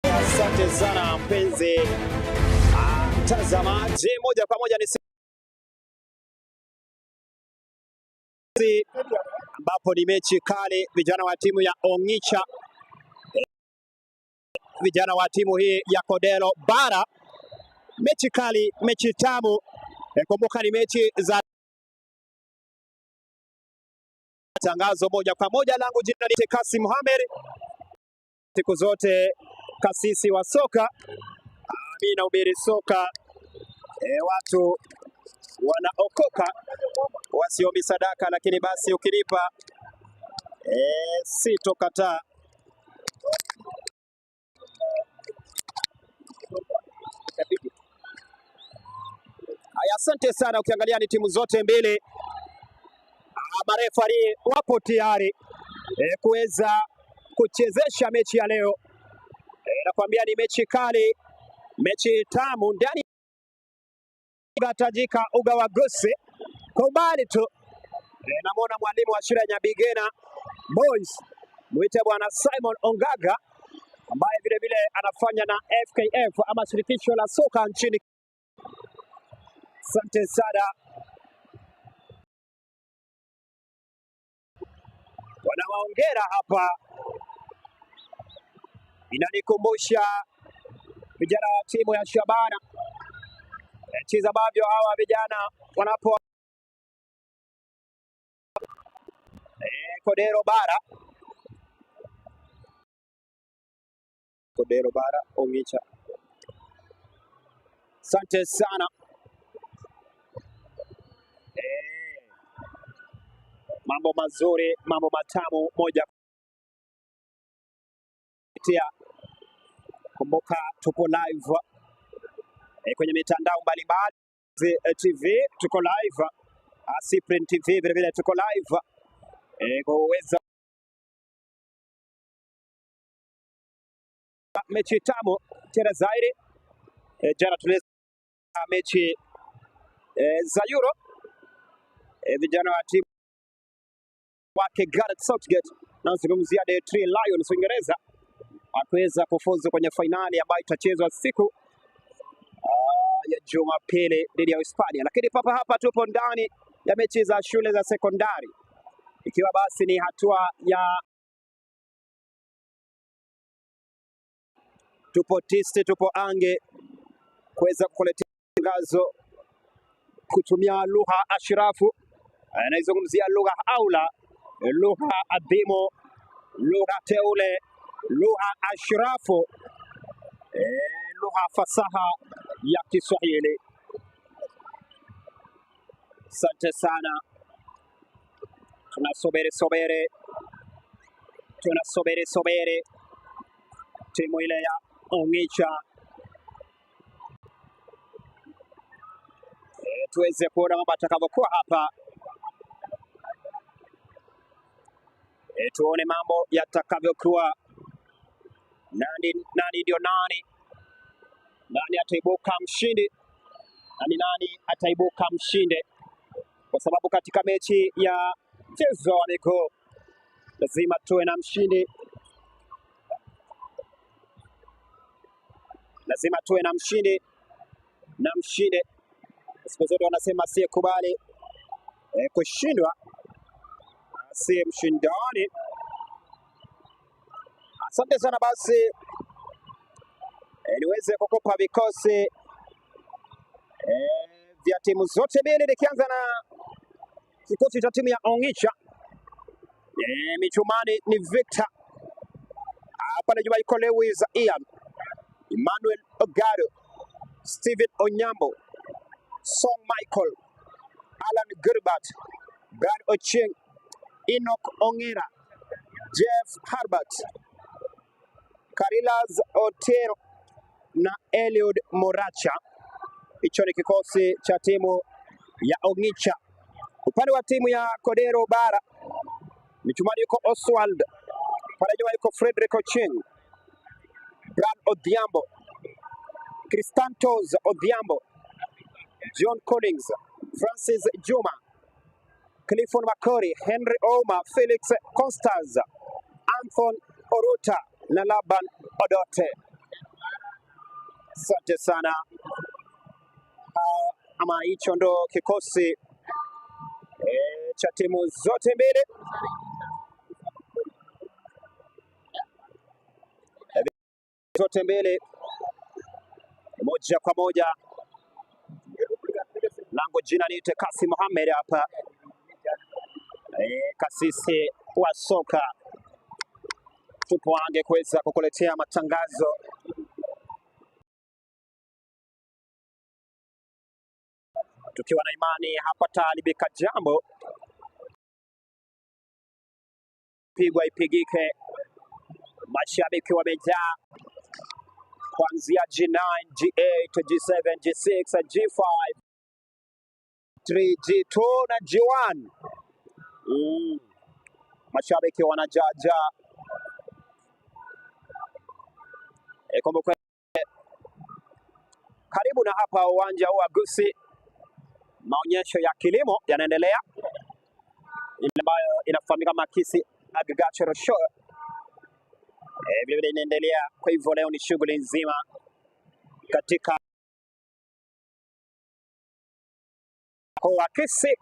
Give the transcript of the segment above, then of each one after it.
Asante sana mpenzi mtazamaji, moja kwa moja ni ambapo ni mechi kali, vijana wa timu ya Ongicha, vijana wa timu hii ya Kodero Bara, mechi kali, mechi tamu. Kumbuka ni mechi za tangazo moja kwa moja. Langu jina ni Kasim Mohamed, siku zote kasisi wa soka, mimi nahubiri soka. Watu wanaokoka wasiomi sadaka, lakini basi ukilipa sitokataa. Haya, asante sana. Ukiangalia ni timu zote mbili, marefari wapo tayari kuweza kuchezesha mechi ya leo. Nakwambia ni mechi kali, mechi tamu ndani tajika uga wa Gusii kwa umbali tu namwona mwalimu wa shule ya Nyabigena Boys mwite bwana Simon Ongaga ambaye vile vile anafanya na FKF ama shirikisho la soka nchini. Asante sana, wanawaongera hapa, inanikumbusha vijana wa timu ya Shabana chiza ambavyo hawa vijana wanapo Kodero Bara, Kodero Bara Ongicha. Asante sana. Mambo mazuri, mambo matamu moja kupitia. Kumbuka tupo live kwenye mitandao mbalimbali TV tuko live, Cyprian TV vile vile tuko live kuweza mechi tamu tena zaidi. Jana tuliweza mechi za Euro, vijana wa timu wake Gareth Southgate nazungumzia the Three Lions Uingereza wakiweza kufuzu kwenye fainali ambayo itachezwa siku ya Jumapili dhidi ya Hispania. Lakini papa hapa tupo ndani ya mechi za shule za sekondari, ikiwa basi ni hatua ya tupo tisti, tupo ange kuweza kukuletea tangazo kutumia lugha ashirafu, anaizungumzia lugha aula, lugha adhimu, lugha teule, lugha ashirafu, lugha fasaha ya Kiswahili. Asante sana, tunasubiri sobere, tunasubiri sobere timu ile ya Ongicha tuweze kuona mambo atakavyokuwa hapa. Tuone mambo yatakavyokuwa. Nani nani ndio nani, nani ataibuka mshindi nani nani ataibuka mshindi, kwa sababu katika mechi ya mchezo wa miguu lazima tuwe na mshindi, lazima tuwe na mshindi na mshindi siku zote wanasema asiyekubali kushindwa si mshindani. Asante sana basi, niweze kukupa vikosi vya timu zote mbili, nikianza na kikosi cha timu ya Ongicha. Michumani ni Victor hapa, najua yuko Lewis Ian, Emmanuel Ogado, Steven Onyambo, Song Michael, Alan Gilbert, Brad Ochieng, Enoch Ongera, Jeff Harbert, Karilas Otero na Eliud Moracha. Hicho ni kikosi cha timu ya Ongicha. Upande wa timu ya Kodero Bara, michumani yuko Oswald, pale nyuma yuko Frederick Ochieng, Brad Odhiambo, Cristantos Odhiambo, John Collins, Francis Juma, Clifford Makori, Henry Ouma, Felix Constas, Anthony Oruta na Laban Odote. Asante sana. Ama hicho ndo kikosi cha timu zote mbili zote mbili, moja kwa moja. Langu jina niite Kasim Mohamed hapa, kasisi wa soka, tupo ange kuweza kukuletea matangazo tukiwa na imani hapa taalibika jambo pigwa ipigike. Mashabiki wamejaa kuanzia G9, G8, G7, G6, G5, 3, G2 na G1. Mashabiki wanajaja. Kumbuka karibu na hapa uwanja huu wa Gusii, maonyesho ya kilimo yanaendelea, ile ambayo inafahamika kama Kisii Agricultural Show. Vile vile inaendelea. Kwa hivyo leo ni shughuli nzima katika mkoa wa Kisii.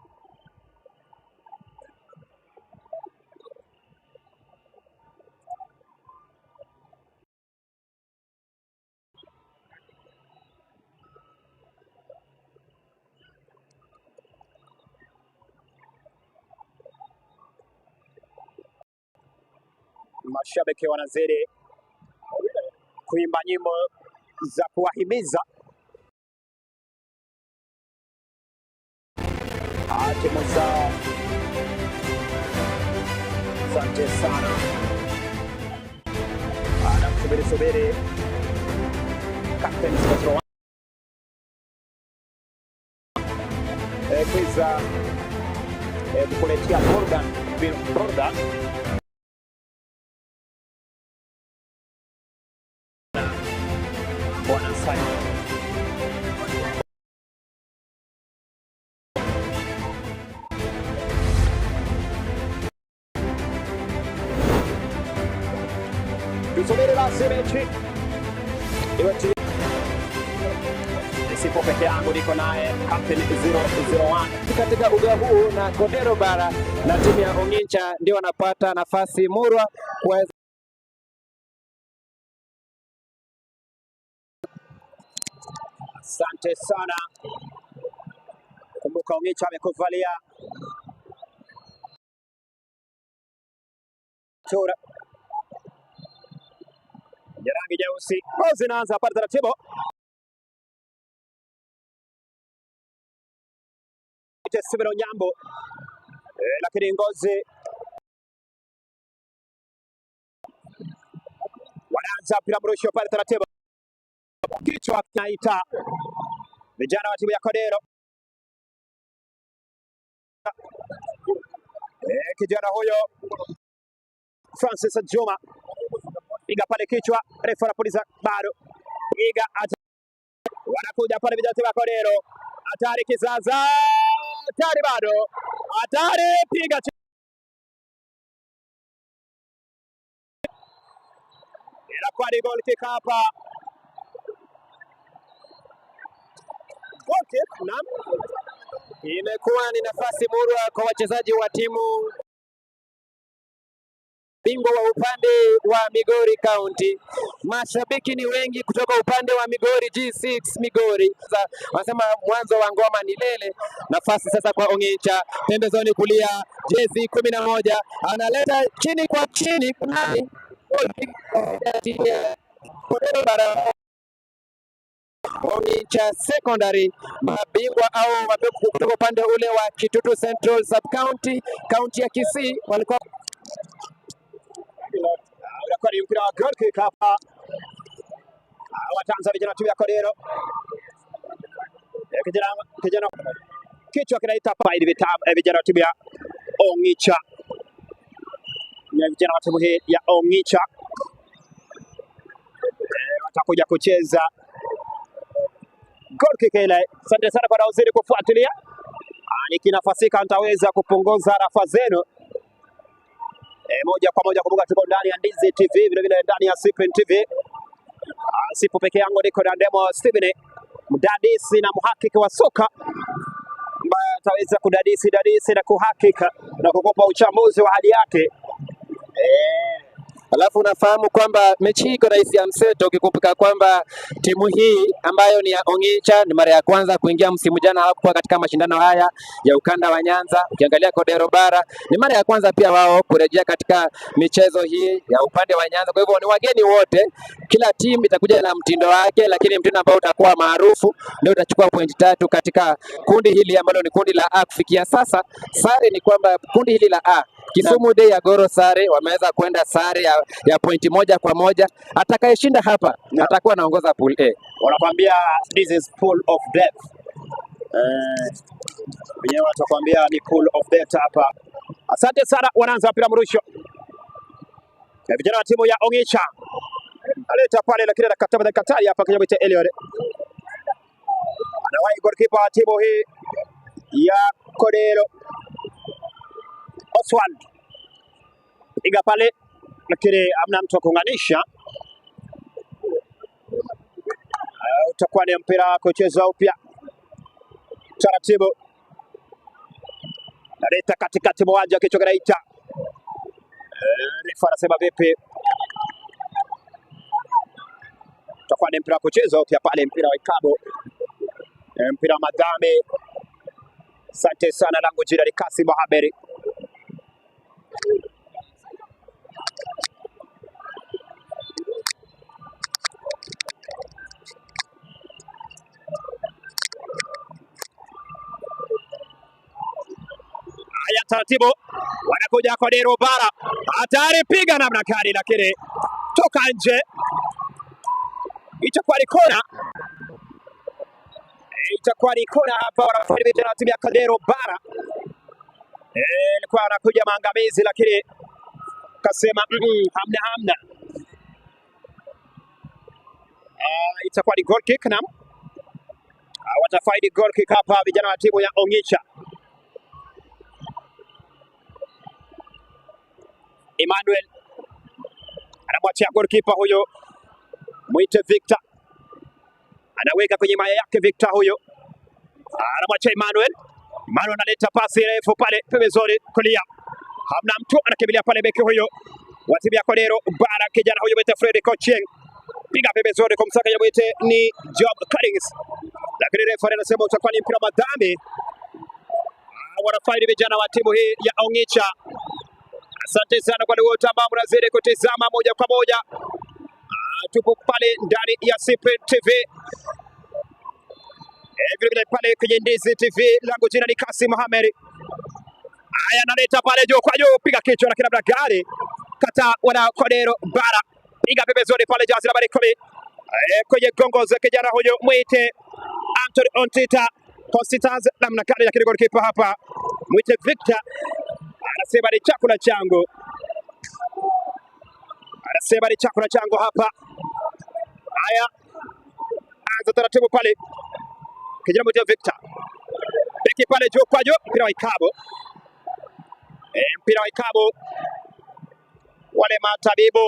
Mashabiki wanazidi kuimba nyimbo za kuwahimiza timu zao. Asante sana, anamsubiri subiri Captain Scott kuweza kukuletea burudani Bwana Simon. Tusubiri basi mechi iwe Sipo peke yangu, niko naye Captain 001 katika uga huu na Kodero Bara na timu ya Ongicha ndio wanapata nafasi murwa kuweza. Asante sana. Kumbuka Ongicha amekuvalia tura ya rangi nyeusi. Ngozi inaanza pale taratibu. Steven Onyambo lakini Ngozi wanaanza mpira mrusho pale taratibu, kichwa kinaita vijana wa timu ya Kodero. Kijana huyo Francis Juma piga pale kichwa, refa anapuliza bado, piga wanakuja pale vijana wa timu ya Kodero, hatari kizaza, hatari bado, hatari, piga inakuwa ni goal kick hapa. Goal kick, naam. Imekuwa ni nafasi murwa kwa wachezaji wa timu bingwa wa upande wa Migori County. Mashabiki ni wengi kutoka upande wa Migori G6 Migori. Sasa wanasema mwanzo wa ngoma ni lele. Nafasi sasa kwa Ongicha pembezoni kulia, jezi 11 analeta chini kwa chini, nani Ongicha Secondary, mabingwa au mabingwa kutoka upande ule wa Kitutu Central Sub County, kaunti ya Kisii walikuwa Unakuwa ni mpira wa goal kick hapa. Wataanza vijana timu ya Kodero. Kijana kichwa kinaita hapa ili vijana wa timu ya Ongicha. Na vijana wa timu hii ya Ongicha watakuja kucheza goal kick ile. Asante sana kwa wanaozidi kufuatilia. Nikinafasika nitaweza kupunguza rafa zenu. Moja kwa moja, kumbuka tuko ndani ya Ndizi TV, vile vile ndani ya Cyprian TV. Sipo peke yangu, niko na Ndemo Steven, mdadisi na mhakiki wa soka ambaye ataweza kudadisi dadisi na kuhakika na kukupa uchambuzi wa hali yake. Alafu unafahamu kwamba mechi hii iko na hisia mseto, ukikumbuka kwamba timu hii ambayo ni ya Ongicha ni mara ya kwanza kuingia msimu jana, hawakuwa katika mashindano haya ya ukanda wa Nyanza. Ukiangalia Kodero Bara ni mara ya kwanza pia wao kurejea katika michezo hii ya upande wa Nyanza. Kwa hivyo ni wageni wote, kila timu itakuja na mtindo wake, lakini mtindo ambao utakuwa maarufu ndio utachukua pointi 3 katika kundi hili ambalo ni kundi la A. Kufikia sasa sare ni kwamba kundi hili la A, Kisumu Day ya Goro sare, wameweza kwenda sare ya pointi 1-1. Atakayeshinda hapa atakuwa anaongoza pool A. Wanakuambia this is pool of death. Wenyewe watakwambia ni pool of death hapa. Asante sana, wanaanza mpira mrusho. Na vijana wa timu ya Ongicha aleta pale, lakini anakataa katari hapa kinyume cha Eliud. Anawahi goalkeeper wa timu hii ya Kodero Oswald piga pale, lakini hamna mtu kuunganisha. Utakuwa ni mpira kuchezwa upya taratibu, naleta katikati mwanja, kichwa kinaita. Refa anasema vipi? Utakuwa ni mpira kuchezwa upya pale, mpira wa ikabu, mpira wa madhambi. Asante sana, langu jina ni Kasim Mohamed. Haya, taratibu wanakuja Kodero Bara, hatari, piga namna kali, lakini toka nje. Itakuwa ni kona, itakuwa ni kona hapa. Wanafaidi vijana wa timu ya Kodero Bara. Ilikuwa anakuja maangamizi, lakini kasema hamna hamna. Itakuwa ni goal kick, naam. Watafaidi goal kick hapa vijana wa timu ya Ongicha. Emmanuel anamwachia goalkeeper huyo, mwite Victor. Anaweka kwenye maya yake Victor huyo. Anamwacha Emmanuel. Emmanuel analeta pasi refu pale pembezoni kulia. Hamna mtu, anakimbilia pale beki huyo wa timu ya Kodero Bara, kijana huyo mwite Fredrick Ochieng. Piga pembezoni kumsaka mwite ni Job Cullings. Lakini refa anasema utakuwa ni mpira wa madhambi. Wanafaidi vijana wa timu hii ya Ongicha. Asante sana kwa wote ambao mnazidi kutizama moja kwa moja. Tupo pale ndani ya Cyprian TV. Vile vile pale kwenye Ndizi TV. Langu jina ni Kasim Mohamed. Haya, analeta pale juu kwa juu, piga kichwa lakini labda gari kata wana Kodero Bara, piga pembezoni pale jazi nambari 10 kwenye gongo za kijana huyo mwite Anthony Ontita Constance namna gani, lakini golikipa hapa mwite Victor anasema ni chakula changu, anasema ni chakula changu hapa. Haya, anza taratibu pale kijana mwite Victor, beki pale juu kwa juu, mpira wa ikabu. Mpira wa ikabu, wale matabibu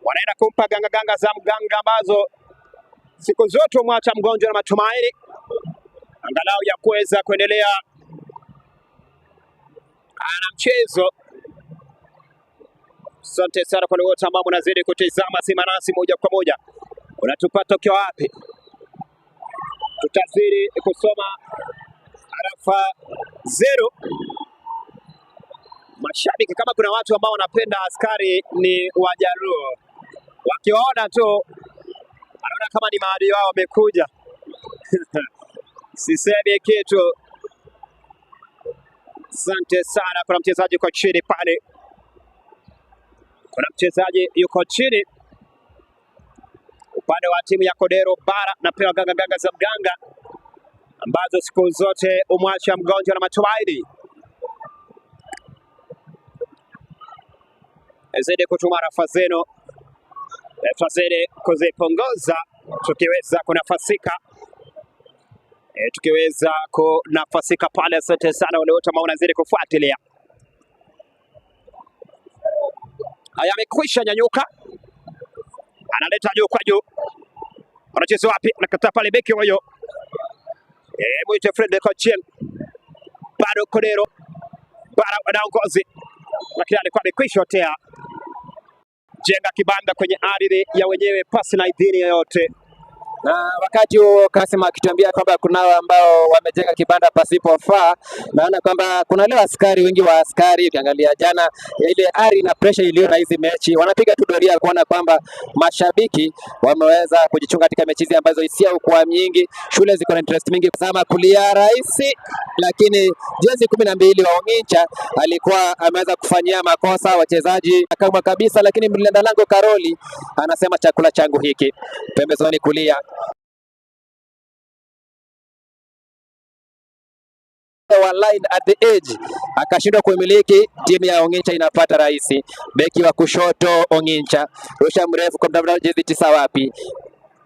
wanaenda kumpa ganga ganga za mganga ambazo siku zote humwacha mgonjwa na matumaini angalau ya kuweza kuendelea ana mchezo. Asante sana kwa wote ambao mnazidi kutizama Sema Nasi moja kwa moja. Unatupata ukiwa wapi? Tutazidi kusoma arafa zero. Mashabiki, kama kuna watu ambao wanapenda askari ni Wajaluo, wakiwaona tu anaona kama ni maadui wao wamekuja. Sisemi kitu. Asante sana. Kuna mchezaji yuko chini pale, kuna mchezaji yuko chini upande wa timu ya Kodero Bara, napewa ganga ganga za mganga ambazo siku zote umwacha mgonjwa na matumaini. Zidi kutuma rafa zenu, tutazidi kuzipunguza tukiweza kunafasika, tukiweza kunafasika pale. Asante sana wale wote ambao wanazidi kufuatilia. Haya, amekwisha nyanyuka, analeta juu kwa juu, anacheza wapi? Anakataa pale beki huyo, mwite Fred Ochieng, bado Kodero Bara wanaongozi, lakini alikuwa amekwisha otea. Jenga kibanda kwenye ardhi ya wenyewe pasi na idhini yoyote. Na wakati huo Kasim akituambia kwamba kunao ambao wamejenga kibanda pasipofaa, naona kwamba kuna leo askari wengi wa askari. Ukiangalia jana ile ari na pressure iliyo na hizi mechi, wanapiga tu doria kuona kwamba mashabiki wameweza kujichunga katika mechi hizi ambazo hisia hukuwa nyingi, shule ziko na interest mingi. Zama kulia rahisi, lakini jezi 12 wa Ongicha alikuwa ameweza kufanyia makosa wachezaji kama kabisa, lakini mlinda lango Karoli anasema chakula changu hiki. Pembezoni kulia wa line at the edge akashindwa kuimiliki. Timu ya Ongicha inapata rahisi. Beki wa kushoto Ongicha, rusha mrefu kwa mtandao, jezi 9 wapi?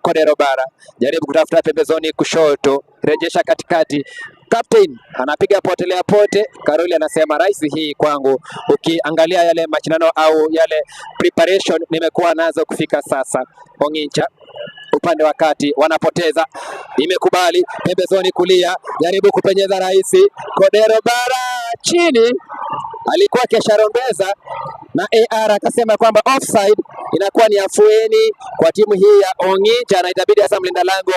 Kodero Bara jaribu kutafuta pembezoni kushoto, rejesha katikati. Captain anapiga potelea pote. Karoli anasema rahisi hii kwangu, ukiangalia yale mashindano au yale preparation nimekuwa nazo kufika sasa. Ongicha upande wa kati wanapoteza, imekubali pembezoni kulia, jaribu kupenyeza rahisi. Kodero Bara chini, alikuwa kesharombeza na AR akasema kwamba offside, inakuwa ni afueni kwa timu hii ya Ongicha, na itabidi hasa mlinda lango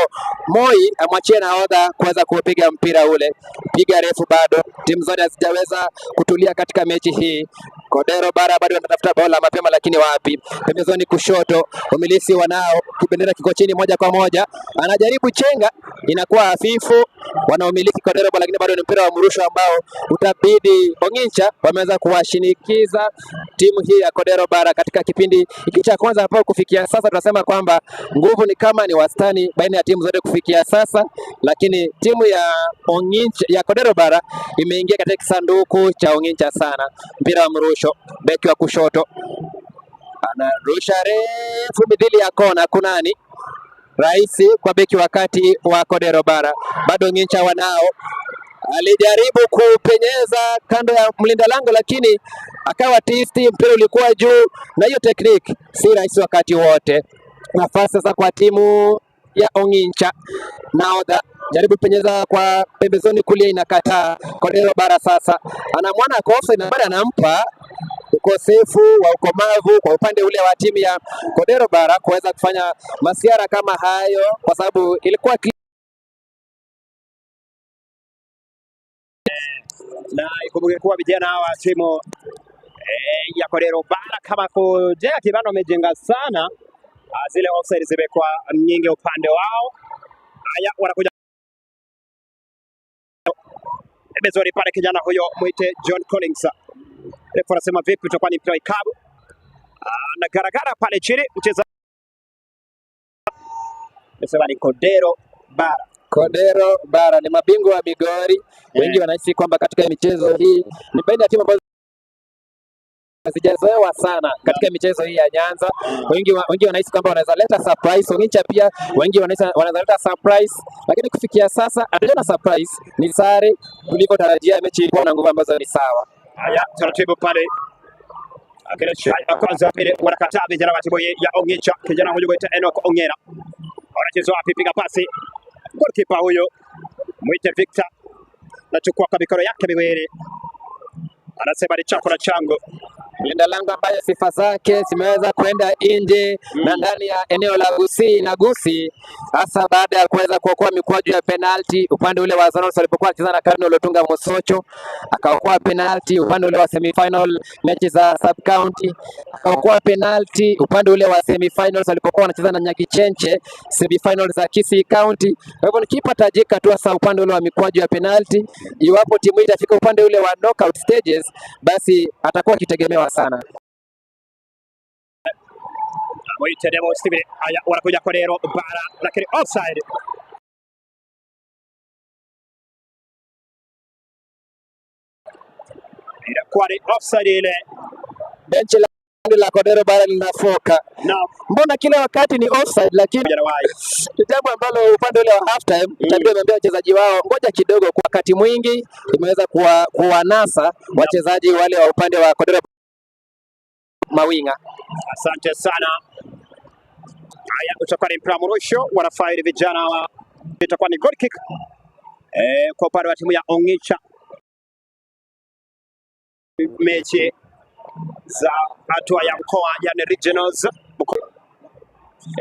Moi amwachie nahodha kuweza kupiga mpira ule. Piga refu, bado timu zote hazijaweza kutulia katika mechi hii. Kodero Bara bado wanatafuta bao la mapema, lakini wapi? Pembezoni kushoto, wamilisi wanao kibendera kiko chini moja kwa moja, anajaribu chenga, inakuwa hafifu. Wanaomiliki Kodero Bara, lakini bado ni mpira wa mrusho ambao utabidi Ongicha wameweza kuwashinikiza timu hii ya Kodero Bara katika kipindi hiki cha kwanza. Hapo kufikia sasa tunasema kwamba nguvu ni kama ni wastani baina ya timu zote kufikia sasa, lakini timu ya Ongicha ya Kodero Bara imeingia katika kisanduku cha Ongicha sana. Mpira wa mrusho, beki wa kushoto anarusha refu midhili ya kona, kunani rahisi kwa beki wakati wa Kodero Bara, bado Ongicha wanao alijaribu kupenyeza kando ya mlinda lango lakini akawa tisti, mpira ulikuwa juu, na hiyo technique si rahisi wakati wote. Nafasi sasa kwa timu ya Ongincha. Nahodha jaribu penyeza kwa pembezoni kulia, inakataa. Kodero Bara sasa anamwona ako offside na bado anampa ukosefu wa ukomavu kwa upande ule wa timu ya Kodero Bara kuweza kufanya masiara kama hayo, kwa sababu ilikuwa Na ikumbuke kuwa vijana hawa timu ya Kodero Bara kama kujenga kibanda wamejenga sana. Zile offside zimekuwa nyingi upande wao. Haya, wanakuja pembezoni pale, kijana huyo mwite John Collins. Refa anasema vipi, utakuwa ni mpira wa ikabu. Na garagara pale chini, mcheza nasema ni Kodero Bara. Kodero Bara ni mabingwa wa Migori. Wengi wanahisi kwamba katika michezo hii ni baina ya timu ambazo hazijazoewa sana katika michezo hii ya Nyanza. Wengi wanahisi kwamba wanaweza leta surprise. Ongincha pia wengi wanaweza leta surprise, lakini kufikia sasa hatujaona surprise, ni sare tulivyotarajia. Mechi ilikuwa na nguvu ambazo ni sawa. Haya, taratibu pale ya kwanza pili, wanakataa vijana wa timu ya Ongincha. Kijana huyu mwite Enoch Ongera, wanacheza wapi? Piga pasi, goalkeeper huyo mwite Victor nachukua kwa mikono yake miwili, anasema ni chakula changu. Mlinda lango ambaye sifa zake zimeweza kwenda nje na ndani ya eneo la Gusii na Gusii, hasa baada ya kuweza kuokoa mikwaju ya penalti upande ule wa Zanos walipokuwa akicheza na Cardinal Otunga Mosocho, akaokoa penalti upande ule wa semifinal mechi za sub county, akaokoa penalti upande ule wa semifinals walipokuwa wanacheza na Nyakichenche semifinal za Kisii County. Kwa hivyo ni kipa tajika tu hasa upande ule wa mikwaju ya penalti. Iwapo timu hii itafika upande ule wa knockout stages, basi atakuwa akitegemewa sana. Mwite Demo Steven. Haya, wanakuja Kodero Bara, lakini offside. Inakuwa ni offside ile. Benchi la la Kodero Bara linafoka. Naam, Mbona kila wakati ni offside, lakini vijana wai. ni jambo ambalo upande ule wa half time itabidi wameambia wachezaji wao ngoja kidogo, kwa wakati mwingi imeweza kuwanasa wachezaji wale wa upande wa Kodero mawinga. Asante sana. Haya, utakuwa ni mpira mrusho, wanafaili vijana wa, itakuwa ni goal kick kwa upande wa timu ya Ongicha. Mechi za hatua ya mkoa, yani regionals.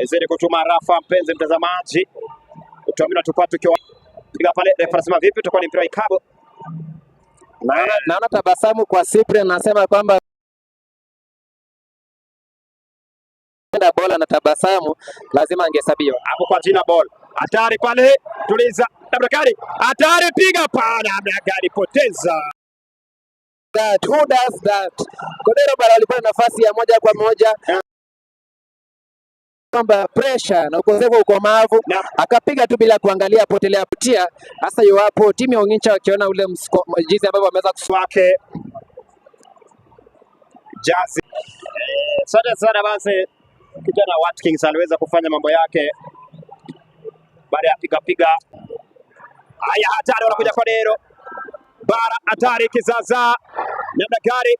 Zidi kutuma rafa, mpenzi mtazamaji, tuamini tupate tukiwa piga pale. Refa anasema vipi, utakuwa ni mpira wa ikabu. Naona tabasamu kwa Cyprian, anasema kwamba bola na tabasamu lazima angehesabiwa. Hapo kwa jina ball hatari pale, tuliza namna gani, hatari, piga pale, namna gani, poteza That, who does that? Kodero Bara walikuwa na nafasi ya moja kwa moja kwamba pressure na ukosefu wa ukomavu akapiga tu bila kuangalia potelea putia, hasa iwapo timu ya Ongincha wakiona ule jinsi ambavyo wameweza wake jazi. Asante sana basi, kijana Watkins aliweza kufanya mambo yake baada ya piga piga. Haya, hatari, wanakuja Kodero Bara, hatari, kizaza namna gani,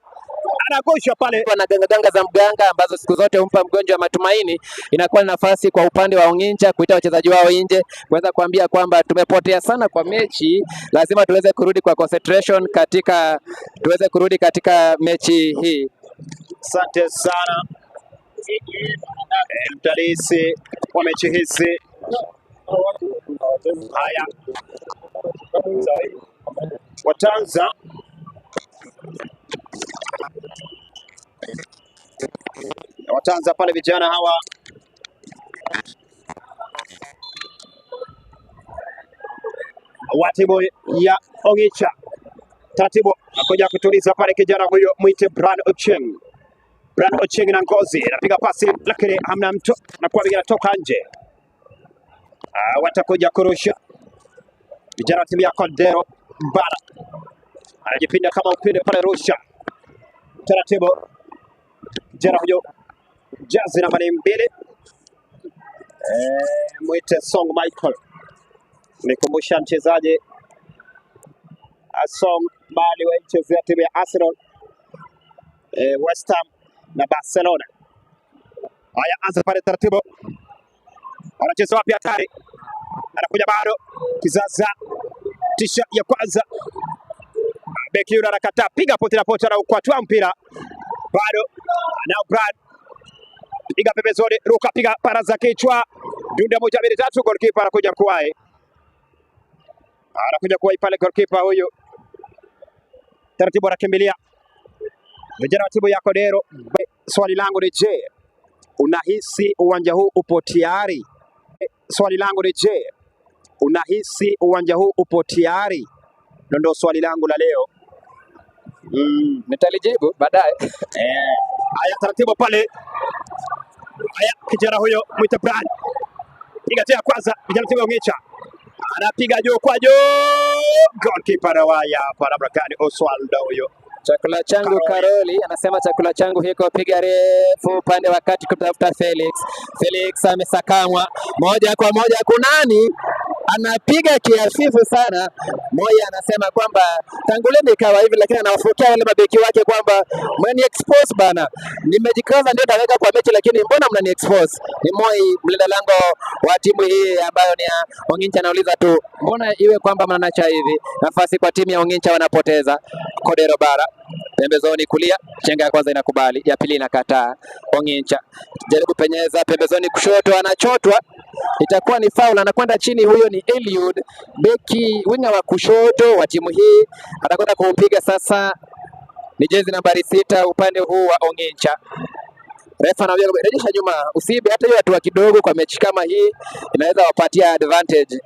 anagusha pale na ganga ganga za mganga ambazo siku zote humpa mgonjwa matumaini. Inakuwa ni nafasi kwa upande wa Ongincha kuita wachezaji wao nje kuweza kuambia kwamba tumepotea sana kwa mechi, lazima tuweze kurudi kwa concentration katika, tuweze kurudi katika mechi hii. Asante sana mtalisi wa mechi hizi. Haya, wataanza pale vijana hawa wa timu ya Ongicha. Taratibu nakuja kutuliza pale kijana huyo mwite Brian Ochieng. Brian Ochieng na ngozi anapiga pasi lakini hamna mtu, na kwa inatoka nje. Watakuja kurusha vijana wa timu ya Kodero Bara, anajipinda kama upinde pale, rusha taratibu, kijana huyo jazi nambari 2 mwite Song Michael, nikumbusha mchezaji Song bali waichezea timu ya Arsenal, West Ham na Barcelona. Haya, anza pale taratibu, Wanacheza wapi? Hatari, anakuja bado Kizaza, tisha ya kwanza, beki yule anakataa, piga pote na pote, anaukwatua mpira bado anao Brad, piga pembezoni, ruka, piga para za kichwa, dunda moja mbili tatu, goalkeeper anakuja kuwahi, anakuja kuwahi pale goalkeeper huyu, taratibu anakimbilia vijana wa timu ya Kodero. Swali langu ni je, unahisi uwanja huu upo tayari? Swali langu ni je, unahisi uwanja huu upo tayari? Hilo ndio swali langu la leo. Nitalijibu baadaye. Haya, taratibu pale. Haya, kijana huyo mwita Brian, piga tena kwanza, vijana timu ya Ongicha anapiga juu kwa juu, goalkeeper anawaya hapa, labda gani Oswaldo huyo. Chakula changu Karoli. Karoli anasema chakula changu hiko, piga refu upande wa kati kutafuta Felix. Felix amesakamwa moja kwa moja kunani, anapiga kiafifu sana. Moya anasema kwamba tanguleni ikawa hivi, lakini anawafukia wale mabeki wake kwamba mnani expose bana, nimejikaza ndio taweka kwa mechi, lakini mbona mnani expose? Ni Moi mlinda lango wa timu hii ambayo ni ya Ongincha, anauliza tu mbona iwe kwamba mnanacha hivi. Nafasi kwa timu ya Ongincha wanapoteza. Kodero Bara pembezoni kulia, chenga ya kwanza inakubali, ya pili inakataa. Ongincha jaribu penyeza pembezoni kushoto, anachotwa, itakuwa ni faul, anakwenda chini. Huyo ni Eliud, beki winga wa kushoto wa timu hii, atakwenda kuupiga sasa. Ni jezi nambari 6 upande huu wa Ongincha. Refa anaambia rejesha nyuma, usiibe hata hiyo hatua kidogo. Kwa mechi kama hii inaweza wapatia advantage.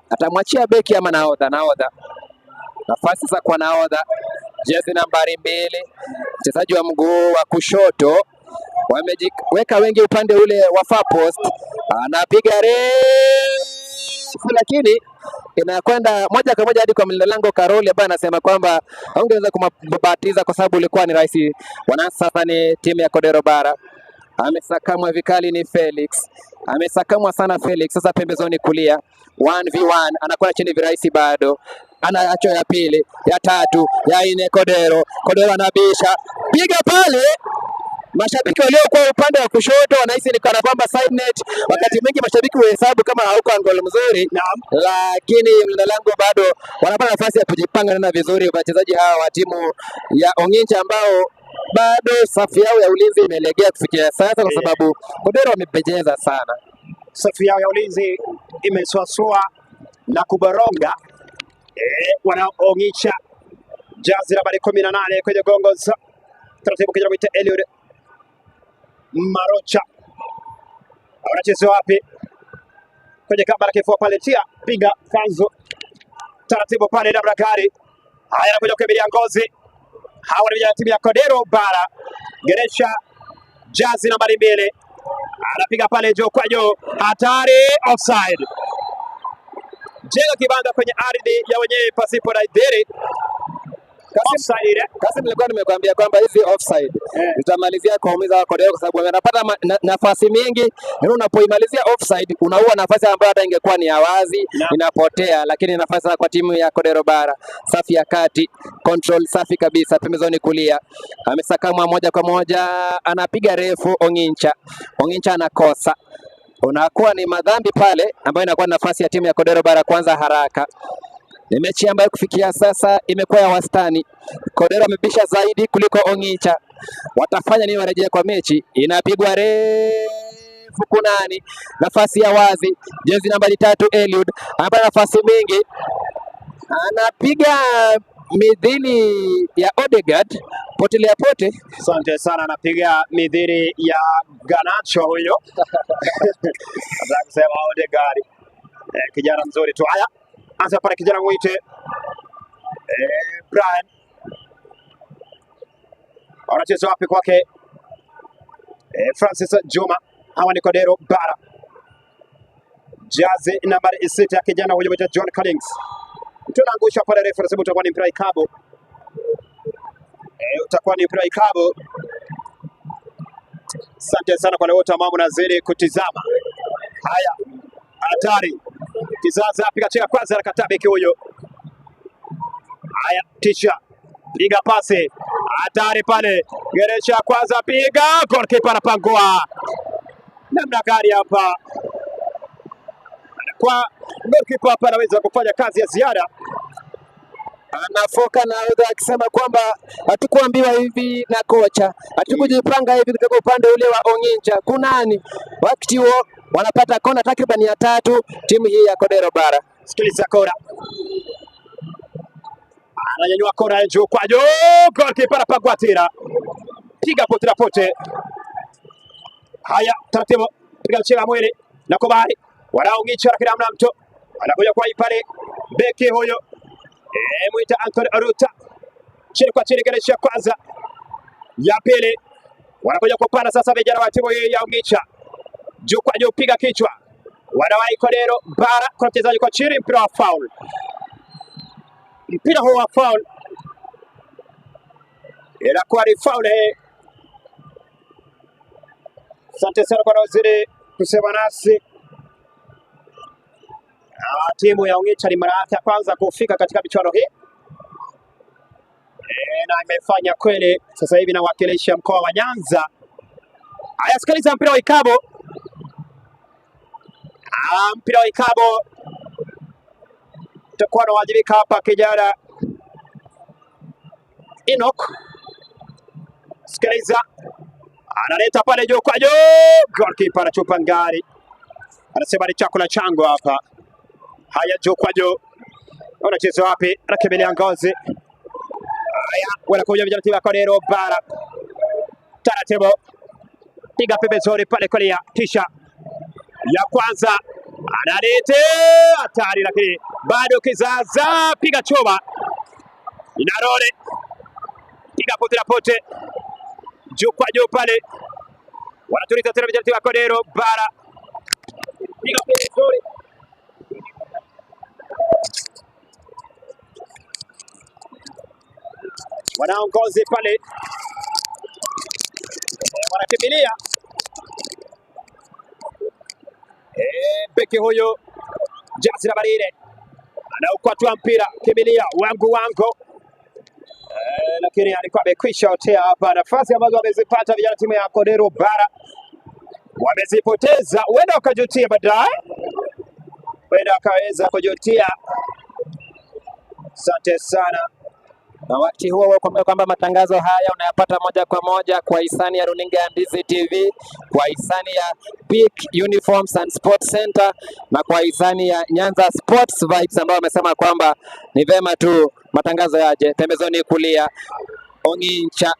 Atamwachia beki ama nahodha? Nahodha nafasi sasa kwa nahodha, jezi nambari 2, mchezaji wa mguu wa kushoto. Wamejiweka wengi upande ule wa far post, anapiga refu lakini inakwenda moja kwa moja hadi kwa mlinda lango Karoli ambaye anasema kwamba haungeweza kumbatiza kwa sababu ulikuwa ni rahisi. Wanaanza sasa ni timu ya Kodero Bara. Amesakamwa vikali ni Felix, amesakamwa sana Felix. Sasa pembezoni kulia 1v1 anakwenda chini virahisi, bado anaacho ya pili, ya tatu, ya nne. Kodero, Kodero anabisha, piga pale. Mashabiki waliokuwa upande wa kushoto wanahisi ni kana kwamba side net. Wakati mwingi mashabiki huhesabu kama hauko angle mzuri, Naam. lakini mlinda lango bado wanapata nafasi ya kujipanga tena vizuri wachezaji hawa wa timu ya Ongincha ambao bado safu yao ya ulinzi imelegea kufikia sasa, kwa sababu Kodero wamepejeza sana. Safu yao ya ulinzi imeswaswa na kuboronga. Wanaongicha jazi nambari 18 kwenye gongo za taratibu, kijana mwite Eliud Marocha wanacheza wapi? Kwenye kamba la kifua pale, tia piga kanzu taratibu pale, labda gari haya, anakuja kukimbilia ngozi. Hawa ni vijana timu ya Kodero Bara. Geresha jazi nambari 2 anapiga pale juu kwa juu, hatari, offside. Jenga kibanda kwenye ardhi ya wenyewe pasipo na idhini. Offside ile. Kasim, nilikuwa nimekuambia kwamba hizi offside zitamalizia kuwaumiza Kodero kwa sababu wanapata nafasi mingi, na unapoimalizia offside unaua nafasi ambayo hata ingekuwa ni ya wazi inapotea, lakini nafasi kwa timu ya Kodero Bara. Safi ya kati, control safi kabisa, pembezoni kulia, amesakamwa moja kwa moja, anapiga refu Ongincha. Ongincha anakosa, unakuwa ni madhambi pale, ambayo inakuwa nafasi ya timu ya Kodero Bara kwanza haraka. Ni mechi ambayo kufikia sasa imekuwa ya wastani. Kodero amebisha zaidi kuliko Ongincha. Watafanya nini warejea kwa mechi? Inapigwa refu kunani, nafasi ya wazi, jezi nambari 3 Eliud anapata nafasi mingi, anapiga midhili ya Odegaard, potelea pote. Asante sana, anapiga midhiri ya Ganacho huyo. Nataka kusema Odegaard. Kijana mzuri tu. Haya, anza pale kijana mwite Brian. Wanacheza wapi kwake? Francis Juma. Hawa ni Kodero Bara. Jazi nambari 6 ya kijana huyo mwite John Collins. Tunaangusha pale, refa anasema utakuwa ni mpira ikabu. Utakuwa ni mpira ikabu. Asante sana kwa wote ambao mnazidi kutizama. Haya, hatari. Kizaza piga chenga kwanza, anakataa beki huyo. Haya, tisha piga pasi hatari pale, Geresha kwanza piga, goalkeeper anapangua namna gani hapa. kwa goalkeeper hapa anaweza kufanya kazi ya ziada. Anafoka nahodha akisema kwamba hatukuambiwa hivi na kocha, hatukujipanga hivi kutoka upande ule wa Ongincha. Kunani? Wakati huo wanapata kona takriban ya tatu timu hii ya Kodero Bara. Sikiliza kona, ananyanyua kona ya juu kwa juu, goalkeeper anapangua tena, piga pote na pote. Haya, taratibu, piga mcheza mwili na kubali wanaongicha, lakini hamna mtu anakuja kwa pale beki huyo mwita Anthony Oruta, chini kwa chini, geresha kwanza ya pili, wanakuja kupanda sasa vijana wa timu hii ya Ongicha, juu kwa juu, piga kichwa, wanawahi Kodero Bara kwa mchezaji kwa chini, mpira wa foul, mpira huo wa foul inakuwa ni foul hii. Asante sana kwa waziri kusema nasi. Timu ya Ongicha ni mara yake ya kwanza kufika katika michuano hii na imefanya kweli, sasa hivi inawakilisha mkoa wa Nyanza. Haya, sikiliza mpira wa ikabo. Mpira wa ikabo utakuwa unawajibika hapa kijana Enoch. Sikiliza, analeta pale juu kwa juu, goalkeeper anachupa ngari, anasema ni chakula changu hapa. Haya, juu kwa juu, unacheza wapi? Anakimbilia ngozi. Haya, wanakuja vijana timu ya Kodero Bara, taratibu, piga pembezoni pale kulia, kisha ya kwanza analete hatari, lakini bado kizaza, piga choma inarole, piga pote na pote, juu kwa juu pale, wanatuliza tena vijana timu ya Kodero Bara, piga pembezoni wanaongozi pale wanakimbilia beki huyo Jasir Barire anaukwatua mpira, kimbilia wangu wangu, lakini alikuwa amekwisha otea hapa. Nafasi ambazo wamezipata vijana timu ya Kodero Bara wamezipoteza, huenda wakajutia baadaye, huenda wakaweza kujutia. Asante sana. Na wakati huo huo kumbuka kwamba matangazo haya unayapata moja kwa moja kwa hisani ya runinga ya Ndizi TV, kwa hisani ya Peak Uniforms and Sports Center na kwa hisani ya Nyanza Sports Vibes ambao wamesema kwamba ni vema tu matangazo yaje pembezoni kulia. Ongincha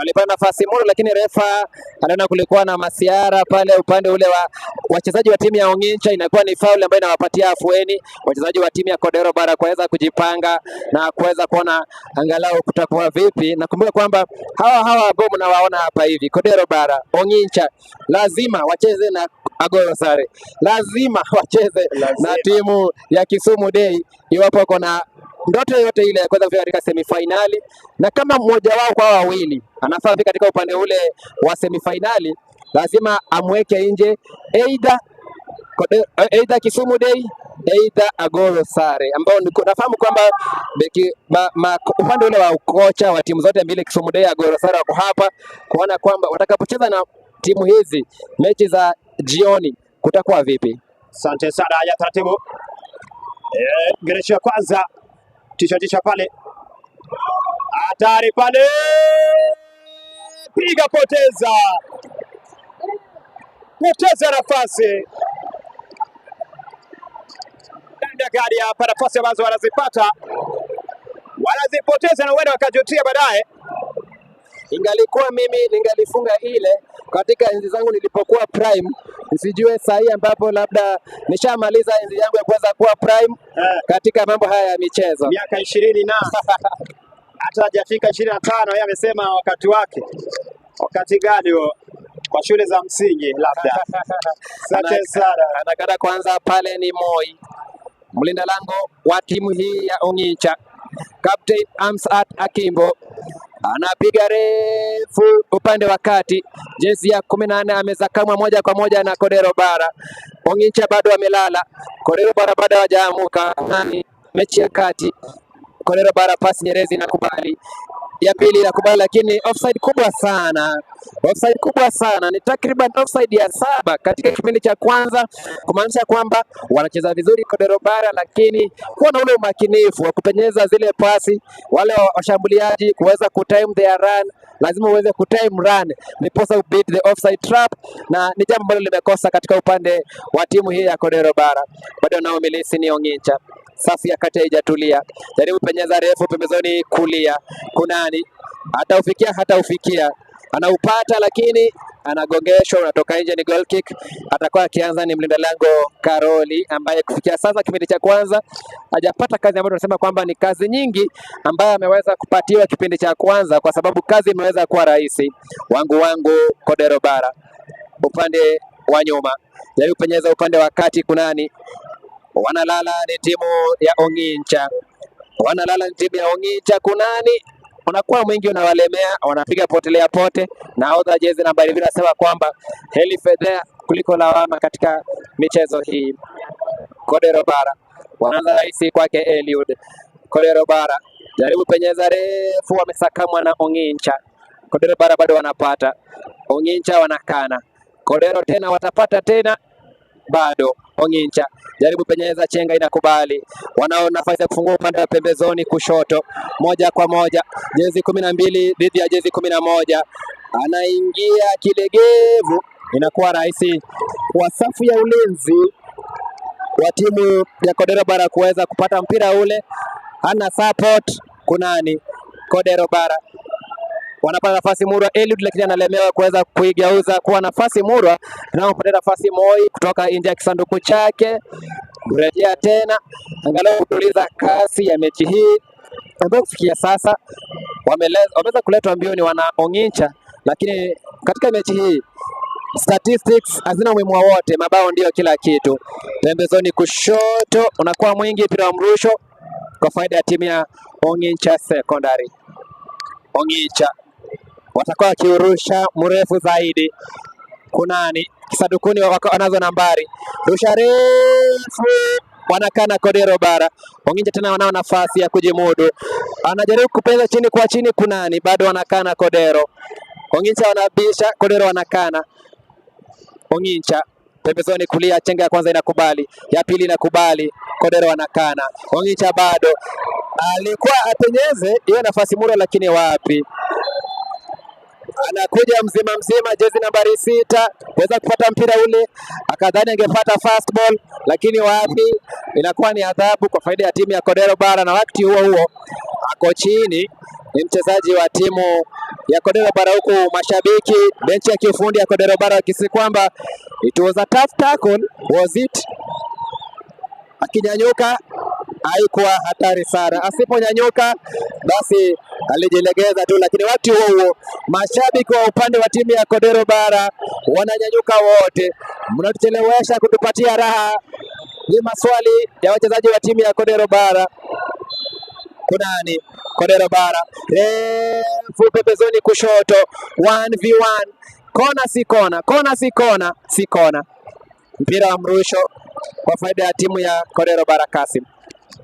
alipata nafasi mura, lakini refa anaona kulikuwa na masiara pale upande ule wa wachezaji wa timu ya Ongincha. Inakuwa ni faul ambayo inawapatia afueni wachezaji wa timu ya Kodero Bara kuweza kujipanga na kuweza kuona angalau kutakuwa vipi. Nakumbuka kwamba hawa hawa ambao mnawaona hapa hivi, Kodero Bara, Ongincha, lazima wacheze na Agoro Sare, lazima wacheze Lazima. na timu ya Kisumu Day iwapo kuna ndoto yoyote ile ya kuweza kufika katika semifinali, na kama mmoja wao kwa wawili anafaa kufika katika upande ule wa semifinali, lazima amweke nje either either Kisumu Day either Agoro Sare, ambao nafahamu kwamba beki upande ule wa kocha wa timu zote mbili Kisumu Day Agoro Sare wako hapa kuona kwamba watakapocheza na timu hizi mechi za jioni kutakuwa vipi. Asante sana. Haya, taratibu, geresho ya kwanza, tisha tisha pale, hatari pale, piga, poteza, poteza nafasi. Dada gari hapa, nafasi ambazo wanazipata wanazipoteza na huenda wakajutia baadaye. Ingalikuwa mimi ningalifunga ile katika enzi zangu nilipokuwa prime, nisijue saa hii ambapo labda nishamaliza enzi yangu ya kuweza kuwa prime katika mambo haya ya michezo. Miaka 20 na hata hajafika 25, yeye amesema wakati wake. Wakati gani huo? Kwa shule za msingi labda. Asante sana. Anakata kwanza pale ni Moi, mlinda lango wa timu hii ya Ongicha. Captain Amsat Akimbo anapiga refu upande wa kati, jezi ya 14 amezakamwa moja kwa moja na Kodero Bara. Ongicha bado amelala, Kodero Bara bado hajaamuka. Nani mechi ya kati, Kodero Bara pasi Nyerezi inakubali, ya pili inakubali, lakini offside kubwa sana. Offside kubwa sana, ni takriban offside ya 7 katika kipindi cha kwanza, kumaanisha kwamba wanacheza vizuri Kodero Bara, lakini kuwa na ule umakinifu wa kupenyeza zile pasi, wale washambuliaji kuweza kutime their run, lazima uweze kutime run ndiposa beat the offside trap, na ni jambo ambalo limekosa katika upande wa timu hii ya Kodero Bara. Bado nao milisi ni Ong'incha. Safu ya kati haijatulia, jaribu penyeza refu pembezoni kulia, kunani hataufikia, hataufikia, anaupata lakini anagongeshwa, unatoka nje, ni goal kick. Atakuwa akianza ni mlinda lango Karoli, ambaye kufikia sasa kipindi cha kwanza hajapata kazi ambayo tunasema kwamba ni kazi nyingi ambayo ameweza kupatiwa kipindi cha kwanza, kwa sababu kazi imeweza kuwa rahisi. Wangu wangu Kodero Bara upande wa nyuma, jaribu penyeza upande wa kati, kunani wanalala ni timu ya Ong'incha, wanalala ni timu ya Ong'incha. Kunani unakuwa mwingi unawalemea, wanapiga potelea pote. Nahodha jezi nambari 2 anasema kwamba heli fedhea kuliko lawama katika michezo hii. Kodero Bara wanaanza rahisi kwake Eliud. Kodero Bara jaribu penyeza refu, wamesakamwa na Ong'incha. Kodero Bara bado wanapata, Ong'incha wanakana. Kodero tena watapata tena bado Ong'incha jaribu penyeza, chenga inakubali, wanao nafasi ya kufungua upande wa pembezoni kushoto, moja kwa moja, jezi 12 dhidi ya jezi 11, anaingia kilegevu, inakuwa rahisi kwa safu ya ulinzi wa timu ya Kodero Bara kuweza kupata mpira ule, hana support kunani. Kodero Bara wanapata nafasi murwa Eliud, lakini analemewa kuweza kuigeuza kuwa nafasi murwa, naopata nafasi Moi kutoka nje ya kisanduku chake kurejea tena angalau kutuliza kasi ya mechi hii ambayo kufikia sasa wameweza kuletwa mbioni wana Ong'incha, lakini katika mechi hii statistics hazina umuhimu wowote, mabao ndiyo kila kitu. Pembezoni kushoto unakuwa mwingi, mpira wa mrusho kwa faida ya timu ya Ong'incha Secondary. Ong'incha watakuwa wakiurusha mrefu zaidi. Kunani kisadukuni wanazo nambari, rusha refu, wanakana Kodero Bara. Ong'incha tena wanao nafasi ya kujimudu, anajaribu kupenda chini kwa chini, kunani bado wanakana Kodero. Ong'incha wanabisha, Kodero wanakana. Ong'incha pembezoni kulia, chenga ya kwanza inakubali, ya pili inakubali, Kodero wanakana. Ong'incha bado alikuwa apenyeze hiyo nafasi mura, lakini wapi, anakuja mzima mzima, jezi nambari 6 kuweza kupata mpira ule, akadhani angepata fast ball, lakini wapi, inakuwa ni adhabu kwa faida ya timu ya Kodero Bara. Na wakati huo huo ako chini ni mchezaji wa timu ya Kodero Bara, huku mashabiki benchi ya kiufundi ya Kodero Bara wakisi kwamba it was a tough tackle, was it? Akinyanyuka haikuwa hatari sana, asiponyanyuka basi alijilegeza tu, lakini wakati huo huo mashabiki wa upande wa timu ya Kodero Bara wananyanyuka wote, mnatuchelewesha kutupatia raha. Ni maswali ya wachezaji wa timu ya Kodero Bara. Kunani Kodero Bara refu pembezoni kushoto, 1v1, kona si kona, kona si kona, si kona, mpira wa mrusho kwa faida ya timu ya Kodero Bara. Kasim.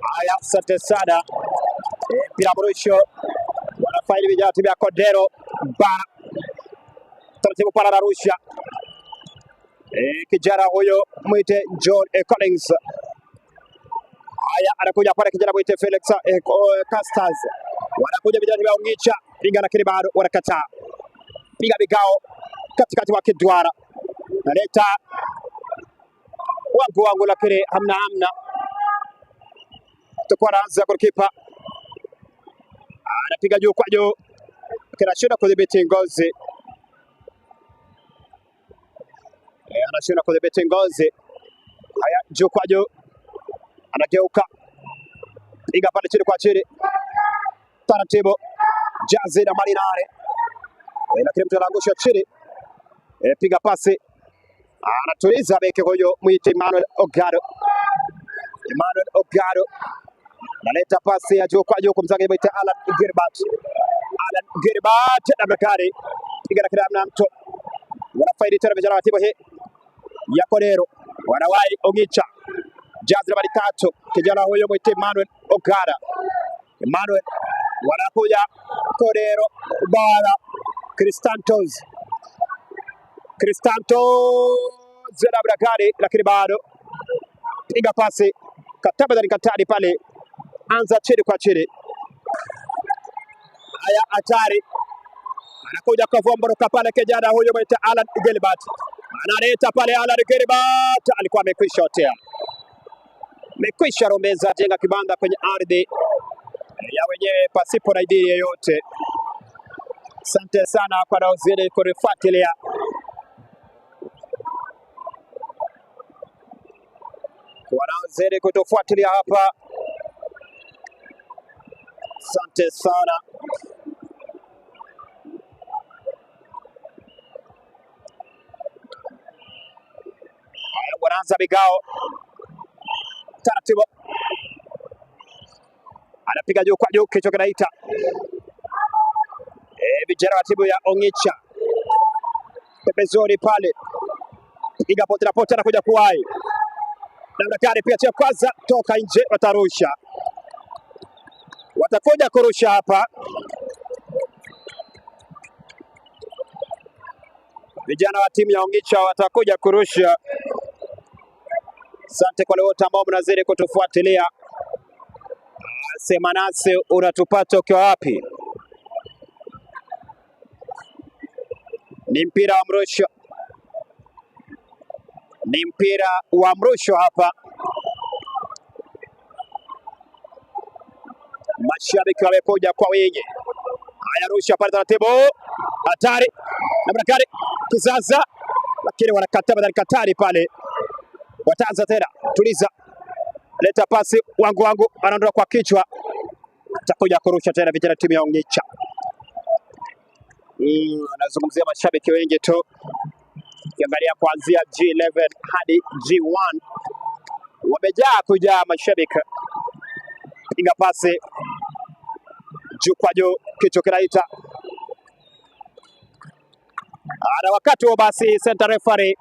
Haya, asante sana. Mpira mrusho wanafaidi vijana timu ya Kodero Bara, taratibu pale anarusha kijana huyo mwite John Collins. Haya, anakuja pale kijana mwite Felix Castas, wanakuja vijana wa Ong'incha piga, lakini bado wanakataa, piga migao katikati wa kiduara, naleta wangu wangu, lakini hamna hamna, tutakuwa anaanza golikipa anapiga juu kwa juu, anashindwa kudhibiti ngozi, anashindwa kudhibiti ngozi. Haya, juu kwa juu, anageuka, piga pale chini kwa chini, taratibu, jazi na marinare, lakini mtu anaangusha chini, piga pasi, anatuliza beki huyo mwite Emmanuel Ogado. Emmanuel Ogado analeta pasi ya juu kwa juu kumzanga mwite Alan Gilbert. Alan Gilbert na Bakari piga lakini hamna mtu. Wanafaidi tena vijana wa timu hii ya Kodero, wanawahi Ong'incha, jazi nambari 3 kijana huyo mwite Emmanuel Ogada. Emmanuel wanakuja Kodero Bara, Cristantos Cristanto Zedabrakari, lakini bado piga pasi Katabadhani Katari pale, anza chini kwa chini. Haya, hatari, anakuja kuvumbruka pale kijana huyu mwita Alan Gilbert, analeta pale Alan Gilbert, alikuwa amekwisha otea, amekwisha romeza, jenga kibanda kwenye ardhi ya wenyewe pasipo na idhini yeyote. Asante sana kwa wanaozidi kunifuatilia. Wanaozidi kutufuatilia hapa, asante sana. Haya, wanaanza migao taratibu, anapiga juu kwa juu, kichwa kinaita vijana wa timu ya Ongicha pembezoni pale, piga pote na pote, anakuja kuwahi namna gani? Pia cha kwanza toka nje, watarusha, watakuja kurusha hapa vijana wa timu ya Ongicha watakuja kurusha. Asante kwa wote ambao mnazidi kutufuatilia. Sema nasi unatupata ukiwa wapi? Ni mpira wa mrusho, ni mpira wa mrusho hapa. Mashabiki wamekuja kwa wingi. Haya, rusha pale taratibu, hatari namna gani? Kizaza, lakini wanakataa badali katari pale, wataanza tena. Tuliza, leta pasi, wangu wangu, anaondoka kwa kichwa, atakuja kurusha tena vijana timu ya Ongicha. Anazungumzia mashabiki wengi tu, ukiangalia kuanzia G11 hadi G1 wamejaa kujaa mashabiki. Piga pasi juu kwa juu, kichwa kinaita. Ana wakati huo basi, center referee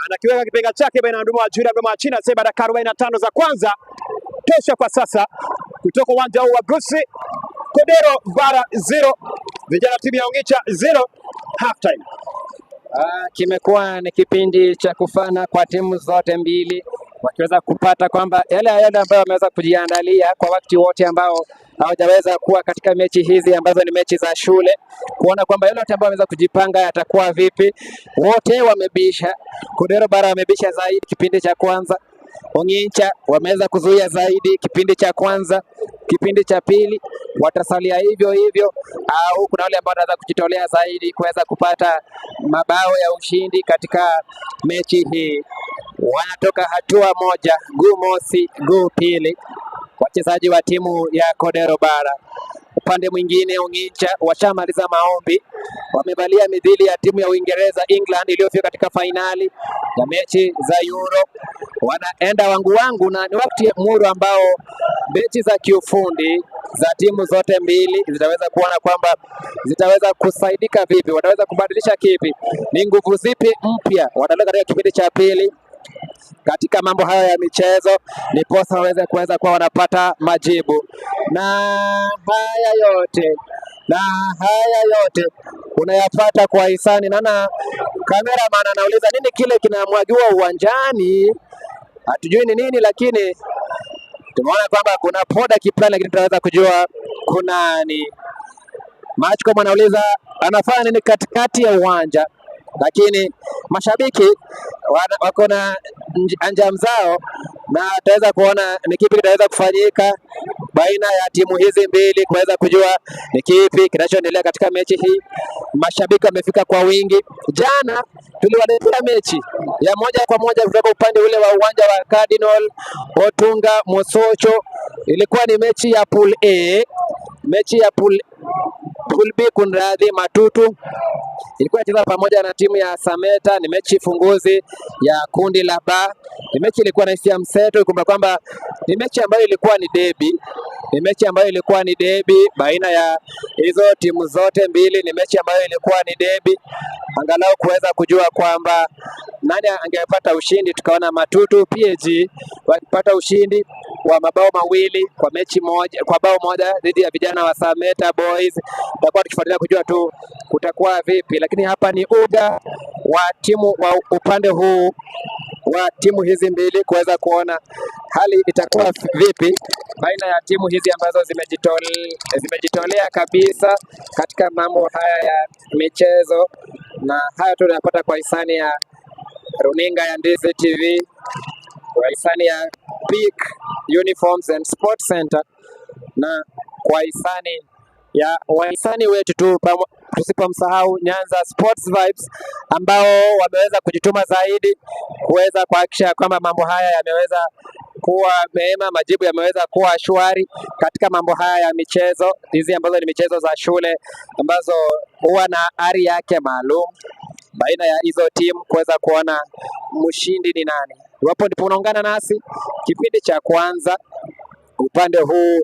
anakiweka kipenga chake baina ya mdomo wa juu na mdomo wa chini, anasema dakika 45 za kwanza tosha kwa sasa, kutoka uwanja huu wa Gusii, Kodero Bara 0 vijana timu ya Ongicha 0, half time. Kimekuwa ni kipindi cha kufana kwa timu zote mbili, wakiweza kupata kwamba yale yale ambayo wameweza kujiandalia kwa wakati wote ambao hawajaweza kuwa katika mechi hizi ambazo ni mechi za shule, kuona kwamba yale yote ambayo wameweza kujipanga yatakuwa vipi. Wote wamebisha, Kodero Bara wamebisha zaidi kipindi cha kwanza, Ongicha wameweza kuzuia zaidi kipindi cha kwanza, kipindi cha pili watasalia hivyo hivyo, au kuna wale ambao wanaweza kujitolea zaidi kuweza kupata mabao ya ushindi katika mechi hii. Wanatoka hatua moja, guu mosi, guu pili, wachezaji wa timu ya Kodero Bara. Upande mwingine Ongicha washamaliza maombi, wamevalia midhili ya timu ya Uingereza England iliyofika katika fainali ya mechi za Euro. Wanaenda wangu wangu, na ni wakati muru ambao mechi za kiufundi za timu zote mbili zitaweza kuona kwamba zitaweza kusaidika vipi, wataweza kubadilisha kipi, ni nguvu zipi mpya wataleta katika kipindi cha pili katika mambo hayo ya michezo, ndiposa waweze kuweza kuwa wanapata majibu. Na haya yote na haya yote unayapata kwa hisani. Naona cameraman anauliza nini kile kinamwagiwa uwanjani, hatujui ni nini, lakini tumeona kwamba kuna poda kiplani, lakini tunaweza kujua kunani. Machcom anauliza anafanya nini katikati ya uwanja, lakini mashabiki wako na anjam zao, na tutaweza kuona ni kipi kitaweza kufanyika baina ya timu hizi mbili kuweza kujua ni kipi kinachoendelea katika mechi hii. Mashabiki wamefika kwa wingi. Jana tuliwaletea mechi ya moja kwa moja kutoka upande ule wa uwanja wa Cardinal Otunga Mosocho. Ilikuwa ni mechi ya pool A, mechi ya pool B, kunradhi, Matutu ilikuwa inacheza pamoja na timu ya Sameta. Ni mechi funguzi ya kundi la B. Ni mechi ilikuwa na hisia mseto. Ikumbuka kwamba ni mechi ambayo ilikuwa ni debi, ni mechi ambayo ilikuwa ni debi baina ya hizo timu zote mbili. Ni mechi ambayo ilikuwa ni debi. angalau kuweza kujua kwamba nani angepata ushindi. Tukaona Matutu PAG wakipata ushindi wa mabao mawili kwa mechi moja, kwa bao moja dhidi ya vijana wa Sameta Boys. Tutakuwa tukifuatilia kujua tu kutakuwa vipi, lakini hapa ni uga wa timu wa upande huu wa timu hizi mbili kuweza kuona hali itakuwa vipi baina ya timu hizi ambazo zimejitolea kabisa katika mambo haya ya michezo, na haya tunayapata kwa hisani ya runinga ya Ndizi TV, kwa hisani ya Peak Uniforms and Sports Center na kwa hisani ya wahisani wetu tu, tusipomsahau Nyanza Sports Vibes ambao wameweza kujituma zaidi kuweza kuhakikisha kwamba mambo haya yameweza kuwa mema, majibu yameweza kuwa shwari katika mambo haya ya michezo hizi ambazo ni michezo za shule ambazo huwa na ari yake maalum baina ya hizo timu kuweza kuona mshindi ni nani. Iwapo ndipo unaungana nasi kipindi cha kwanza upande huu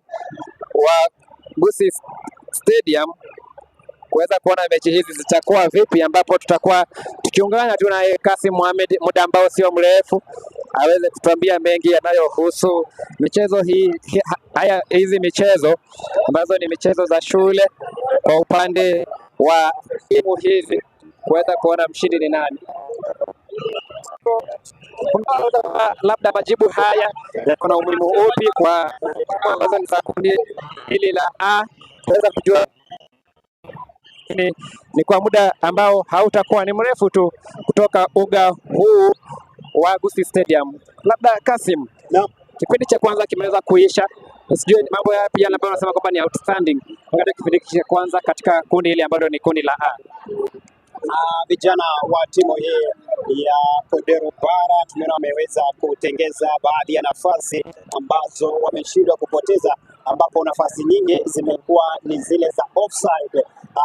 wa Gusii Stadium kuweza kuona mechi hizi zitakuwa vipi, ambapo tutakuwa tukiungana tu naye Kasim Mohamed muda ambao sio mrefu aweze kutuambia mengi yanayohusu michezo hii, haya hizi michezo ambazo ni michezo za shule kwa upande wa timu hizi kuweza kuona mshindi ni nani. Labda majibu haya yako na umuhimu upi kwa timu ambazo ni za kundi hili la A, kuweza kujua ni kwa muda ambao hautakuwa ni mrefu tu kutoka uga huu wa Gusii Stadium. Labda Kasim, Naam. kipindi cha kwanza kimeweza kuisha, sijui ni mambo yapi yale ambayo unasema kwamba ni outstanding wakati kipindi cha kwanza katika kundi hili ambalo ni kundi la A. Vijana wa timu hii ya Kodero Bara tumeona wameweza kutengeza baadhi ya nafasi ambazo wameshindwa kupoteza, ambapo nafasi nyingi zimekuwa ni zile za offside.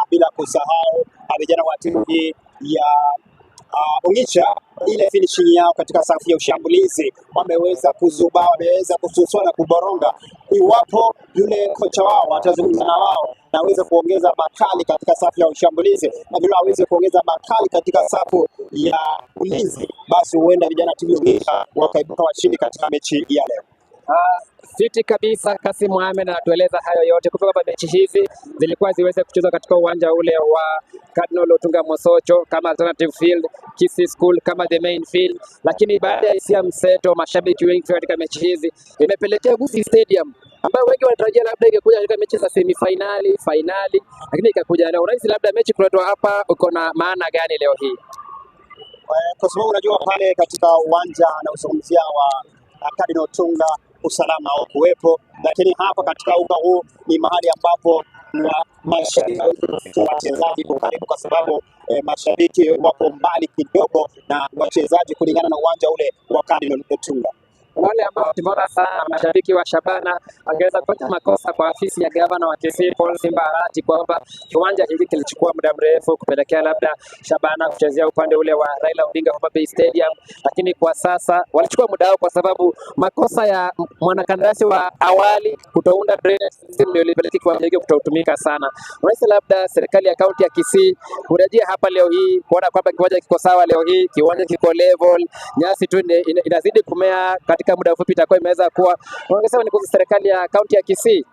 Bila kusahau vijana wa timu hii ya Ongicha, ile finishing yao katika safu ya ushambulizi wameweza kuzuba, wameweza kususua na kuboronga. Iwapo yule kocha wao atazungumza na wao na aweze kuongeza makali katika safu ya ushambulizi na vile aweze kuongeza makali katika safu ya ulinzi, basi huenda vijana timu ya Ongicha wakaibuka washindi katika mechi ya leo. Fiti kabisa. Kasim Mohamed anatueleza hayo yote kutoka kwamba mechi hizi zilikuwa ziweze kuchezwa katika uwanja ule wa Cardinal Otunga Mosocho kama alternative field, Kisii School kama the main field, lakini baada ya hisia mseto, mashabiki wengi kufika katika mechi hizi imepelekea Gusii Stadium ambayo wengi wanatarajia labda ingekuja katika mechi za semifinali, finali, lakini ikakuja leo. Unahisi labda mechi kuletwa hapa uko na maana gani leo hii? Kwa sababu unajua pale katika uwanja anaozungumzia wa Cardinal Otunga usalama haukuwepo, lakini hapa katika uga huu ni mahali ambapo mashabiki wachezaji kwa karibu, kwa sababu mashabiki wako mbali kidogo na wachezaji kulingana na uwanja ule wa Cardinal Otunga. Wale ambao tumeona sana mashabiki wa Shabana angeweza kufanya makosa kwa afisi ya gavana wa Kisii Paul Simba Arati kwamba kiwanja hiki kilichukua muda mrefu kupelekea labda Shabana kuchezea upande ule wa Raila Odinga Homa Bay Stadium, lakini kwa sasa walichukua muda wao kwa sababu makosa ya mwanakandarasi wa awali kutounda drainage system ndio ilipelekea kiwanja hiki kutotumika sana. Unahisi labda serikali ya kaunti ya Kisii kurejea hapa leo hii kuona kwamba kiwanja kiko sawa leo hii, kiwanja kiko level, nyasi tu inazidi kumea, katika muda mfupi itakuwa imeweza kuwa. Ungesema ni kuhusu serikali ya kaunti ya Kisii?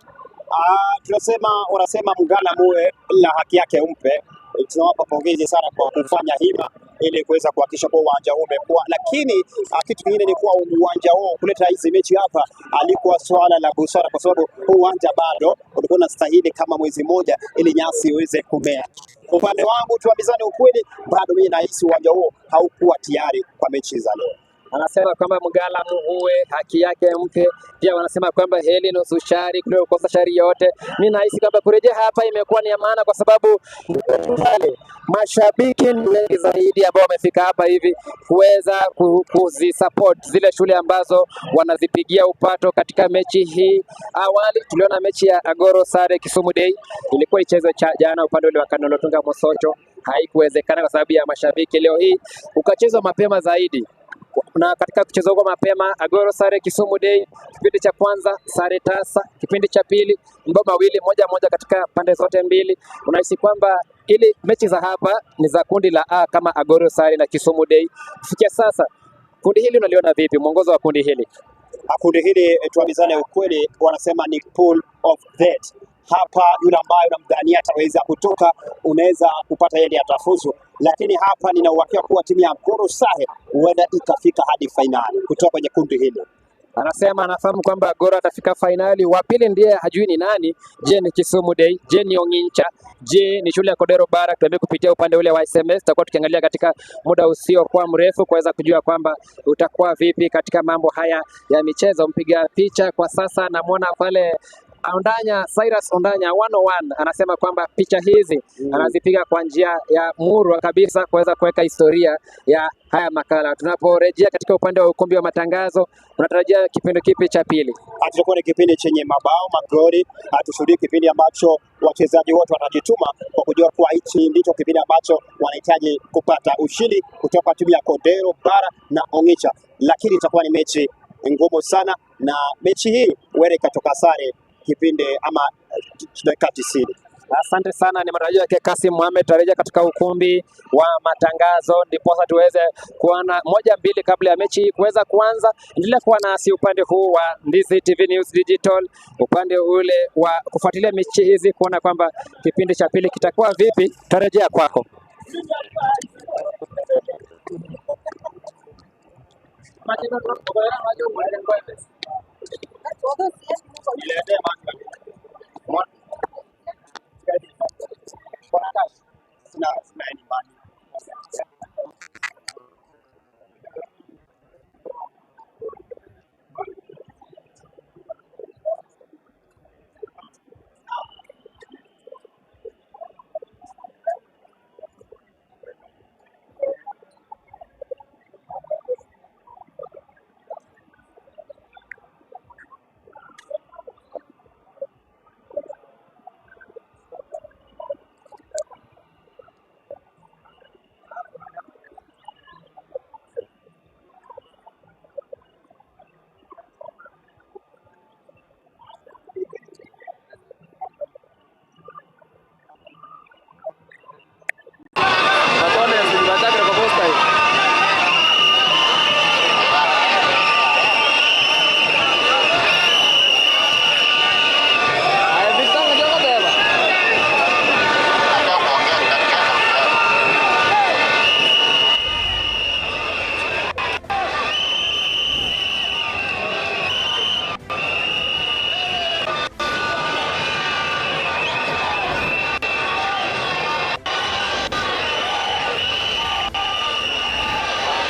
Tunasema wanasema mgala muwe la haki yake umpe. Tunawapa pongezi sana kwa kufanya hima ili kuweza kuhakikisha kuwa uwanja huu umekuwa, lakini kitu kingine ni kuwa uwanja huu kuleta hizi mechi hapa alikuwa swala la busara, kwa sababu huu uwanja bado ulikuwa unastahili kama mwezi mmoja ili nyasi iweze kumea. Kwa upande wangu, tuambizane ukweli, bado mimi nahisi uwanja huo haukuwa tayari kwa mechi za leo. Anasema kwamba mgala muue haki yake mpe. Pia wanasema kwamba heri nusu shari kuliko kukosa shari yote. Mimi nahisi kwamba kurejea hapa imekuwa ni ya maana, kwa sababu pale mashabiki ni wengi zaidi ambao wamefika hapa hivi kuweza kuzisupport zile shule ambazo wanazipigia upato katika mechi hii. Awali tuliona mechi ya Agoro Sare Kisumu Day ilikuwa ichezwe jana upande ule wa Cardinal Otunga Mosocho, haikuwezekana kwa sababu ya mashabiki. Leo hii ukachezwa mapema zaidi na katika kucheza huko mapema Agoro Sare Kisumu Day, kipindi cha kwanza sare tasa, kipindi cha pili mabao mawili 1-1 katika pande zote mbili. Unahisi kwamba Ili mechi za hapa ni za kundi la A kama Agoro Sare na Kisumu Day. Kufikia sasa kundi hili unaliona vipi, mwongozo wa kundi hili? Kundi hili, tuambizane ukweli, wanasema ni pool of death. Hapa yule ambaye unamdhania ataweza kutoka, unaweza kupata yeye ndiye atafuzu, lakini hapa nina uhakika kuwa timu ya Gor Sahel huenda ikafika hadi fainali kutoka kwenye kundi hili. Anasema anafahamu kwamba Gor atafika fainali. Wa pili ndiye hajui ni nani. Je, ni Kisumu Day? Je, ni Ong'incha? Je, ni shule ya Kodero Bara? Tuambie kupitia upande ule wa SMS. Tutakuwa tukiangalia katika muda usiokuwa mrefu kuweza kujua kwamba utakuwa vipi katika mambo haya ya michezo. Mpiga picha kwa sasa namwona pale Ondanya, Cyrus Ondanya 101 anasema kwamba picha hizi anazipiga kwa njia ya murwa kabisa kuweza kuweka historia ya haya makala. Tunaporejea katika upande wa ukumbi wa matangazo, unatarajia kipindi kipi cha pili? Tutakuwa ni kipindi chenye mabao magoli, tushuhudie kipindi ambacho wachezaji wote watajituma kwa kujua kuwa hichi ndicho kipindi ambacho wanahitaji kupata ushindi kutoka timu ya Kodero Bara na Ong'icha, lakini itakuwa ni mechi ngumu sana, na mechi hii huenda ikatoka sare kipindi ama dakika 90. Asante sana, ni matarajio yake Kasim Mohamed. Tutarejea katika ukumbi wa matangazo ndiposa tuweze kuona moja mbili kabla ya mechi hii kuweza kuanza. Endelea kuwa nasi upande huu wa Ndizi TV News Digital, upande ule wa kufuatilia mechi hizi, kuona kwamba kipindi cha pili kitakuwa vipi. Tutarejea kwako. Sina imani.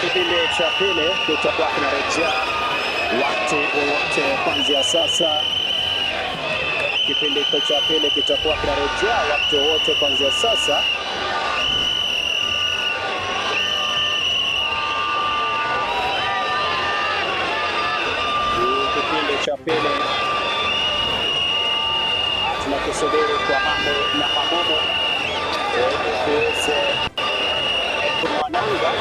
Kipindi cha pili kitakuwa kinarejea wakati wowote kuanzia sasa. Kipindi hicho cha pili kitakuwa kinarejea wakati wowote kuanzia sasa. Kipindi cha pili tunakisubiri kwa hamu na hamumu ili kiweze kung'oa nanga.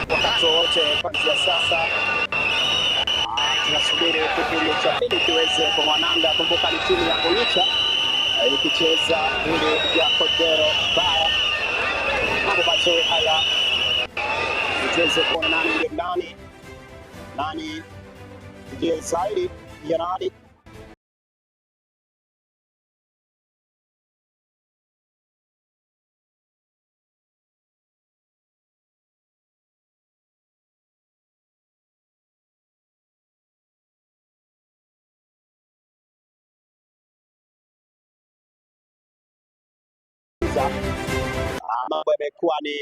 Wakati wowote kuanzia sasa tunasubiri kipindi cha pili kiweze kung'oa nanga. Kumbuka ni timu ya Ong'icha ikicheza dhidi ya Kodero Bara. Mambo mazuri haya, tuweze kuona nani ndiye nani, nani ndiye zaidi ya nani. Mambo yamekuwa ni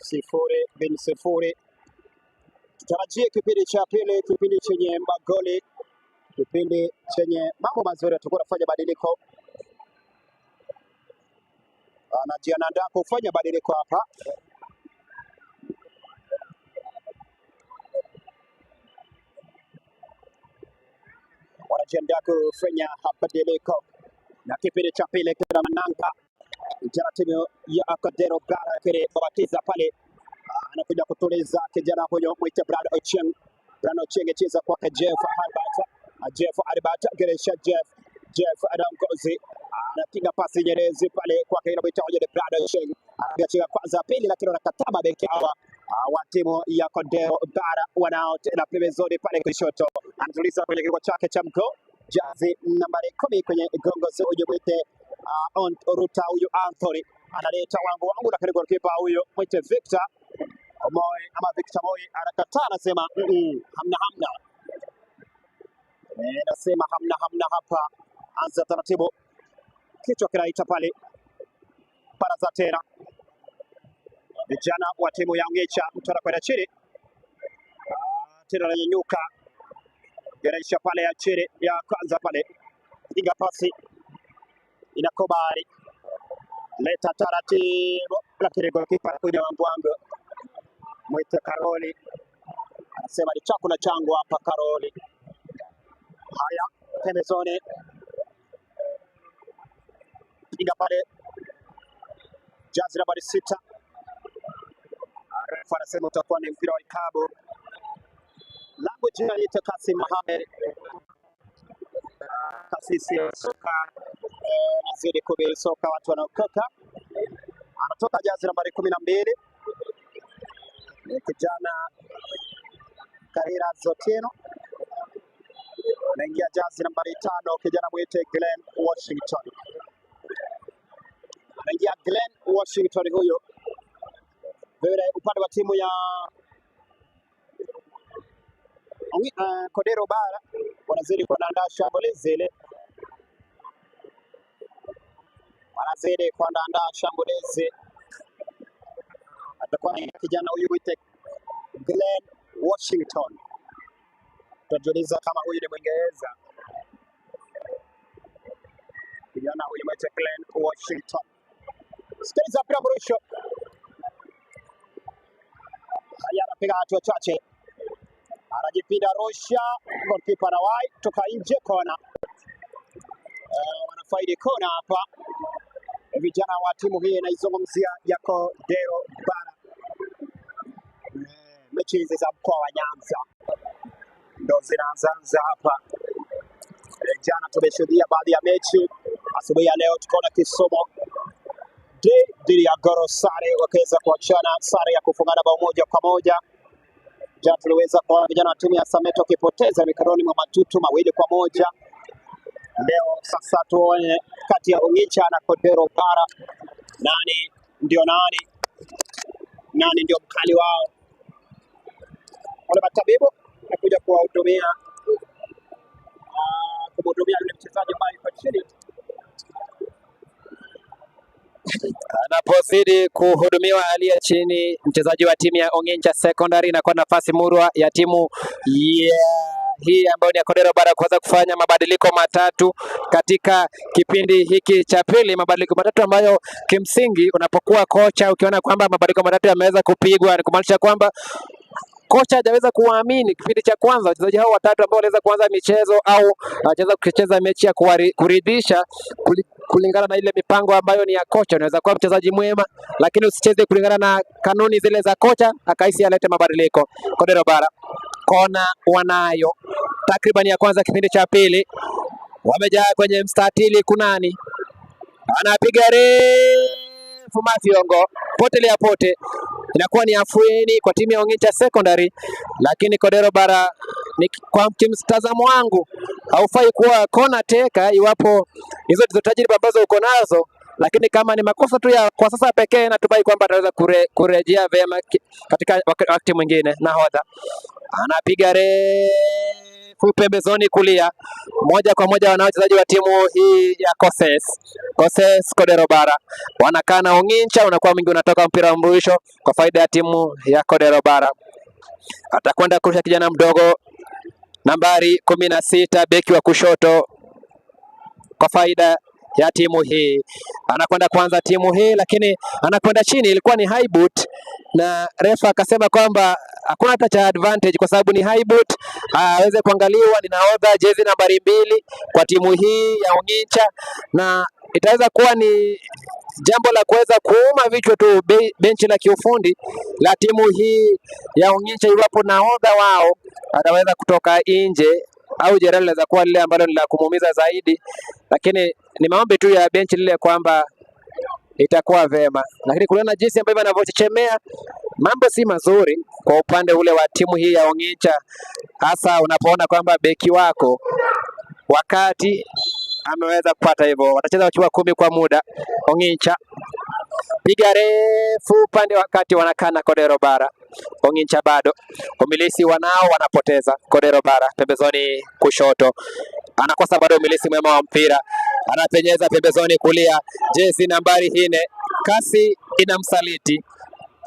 0-0. Tutarajie kipindi cha pili, kipindi chenye magoli, kipindi chenye mambo mazuri. Tutakuwa tunafanya badiliko. Anajiandaa kufanya badiliko hapa. Wanajiandaa kufanya badiliko na kipindi cha pili kina mananga jana timu ya Kodero Bara kilibabatiza pale, anakuja kutuliza kijana huyo mwite Brad Ochieng. Brad Ochieng cheza kwake Jeff Albert, Jeff Albert geresha Jeff, Jeff anaongozi anapiga pasi nyerezi pale kwake inamwita huyo ni Brad Ochieng, anapiga kwanza pili, lakini wanakataa mabeki hawa wa timu ya Kodero Bara wanao tena pembezoni pale kushoto, anatuliza kwenye kiungo chake cha mguu jazi nambari 10 kwenye gongo huyu mwite Ruta huyu Anthony analeta wangu wangu, lakini golikipa huyu mwite Victor Moi ama Victor Moi anakataa, anasema hamna hamna, anasema hamna hamna hapa. Anza taratibu, kichwa kinaita pale baraza tena, vijana wa timu ya Ongecha, mtu anakwenda chini tena ananyanyuka, gereisha pale ya chini ya kwanza pale, piga pasi inakubali, leta taratibu, lakini golikipa anakuja wangu wangu mwite Karoli anasema ni chakula changu hapa Karoli. Haya, pembezoni, piga pale jazi nambari 6. Refa anasema utakuwa ni mpira wa ikabu. Langu jina ni Kasim Mohamed, kasisi wa soka, nazidi kuhubiri soka, watu wanaokoka. Anatoka jazi nambari 12 ni kijana Karira Zotieno, anaingia jazi nambari 5 kijana mwite Glenn Washington, anaingia Glenn Washington huyo. Vile upande wa timu ya Kodero Bara wanazidi kuandaa shambulizi ile, wanazidi kuandaa shambulizi. Atakuwa ni kijana huyu mwite Glenn Washington. Tutajiuliza kama huyu ni Mwingereza. Kijana huyu mwite Glenn Washington. Sikiliza mpira mrusho. Haya, anapiga hatua chache, anajipinda rusha, goalkeeper anawahi toka nje, kona. Wanafaidi kona hapa vijana wa timu hii inaizungumzia ya Kodero Bara. Mechi hizi za mkoa wa Nyanza ndo zinaanzaanza hapa. Jana tumeshuhudia baadhi ya mechi, asubuhi ya leo tukaona Kisumu dhidi ya Goro sare wakaweza kuachana sare ya kufungana bao 1-1. Jana tuliweza kuona vijana wa timu ya Sameto wakipoteza mikononi mwa Matutu 2-1. Leo sasa tuone kati ya Ongicha na Kodero Bara nani ndio nani, nani ndio mkali wao. Wale matabibu nakuja kuwahudumia, kumhudumia yule mchezaji ambaye yuko chini. Anapozidi kuhudumiwa aliye chini, mchezaji wa timu ya Ongincha Secondary, inakuwa nafasi murwa ya timu ya hii ambayo ni ya Kodero Bara kuweza kufanya mabadiliko matatu katika kipindi hiki cha pili, mabadiliko matatu ambayo kimsingi unapokuwa kocha ukiona kwamba mabadiliko matatu yameweza kupigwa ni kumaanisha kwamba kocha hajaweza kuwaamini kipindi cha kwanza wachezaji hao watatu ambao waliweza kuanza michezo au hawajaweza kucheza mechi ya kuridhisha kulingana na ile mipango ambayo ni ya kocha. Unaweza kuwa mchezaji mwema lakini usicheze kulingana na kanuni zile za kocha, akaisi alete mabadiliko. Kodero Bara kona wanayo takriban ya kwanza kipindi cha pili, wamejaa kwenye mstatili kunani, anapiga refu Mafiongo, potelea pote, inakuwa ni afueni kwa timu ya Ongicha Secondary, lakini Kodero Bara ni kwa kimtazamo wangu haufai kuwa kona teka iwapo hizo ndizo tajriba ambazo uko nazo, lakini kama ni makosa tu ya kwa sasa pekee, natumai kwamba ataweza kurejea vyema katika wakati mwingine. Nahodha anapiga refu pembezoni kulia, moja kwa moja wana wachezaji wa timu hii ya Koses Kodero Bara wanakaa na Ongincha, unakuwa mwingi unatoka mpira wa mrusho kwa faida ya timu ya Kodero Bara. Atakwenda kurusha kijana mdogo nambari 16 beki wa kushoto kwa faida ya timu hii. Anakwenda kuanza timu hii, lakini anakwenda chini, ilikuwa ni high boot na refa akasema kwamba hakuna hata cha advantage kwa sababu ni high boot, aweze kuangaliwa. Ni nahodha jezi nambari 2 kwa timu hii ya Ongicha, na itaweza kuwa ni jambo la kuweza kuuma vichwa tu benchi la kiufundi la timu hii ya Ongicha iwapo nahodha wao ataweza kutoka nje au jeraha linaweza kuwa lile ambalo ni la kumuumiza zaidi, lakini ni maombi tu ya benchi lile kwamba itakuwa vema, lakini kulingana na jinsi ambavyo anavyochechemea mambo si mazuri kwa upande ule wa timu hii ya Ongicha, hasa unapoona kwamba beki wako wakati ameweza kupata hivyo, watacheza wakiwa 10 kwa muda. Ongicha piga refu upande wakati wanakana Kodero Bara. Ongicha bado umilisi wanao, wanapoteza. Kodero Bara pembezoni kushoto, anakosa bado umilisi mwema wa mpira, anapenyeza pembezoni kulia, jezi nambari 4, kasi inamsaliti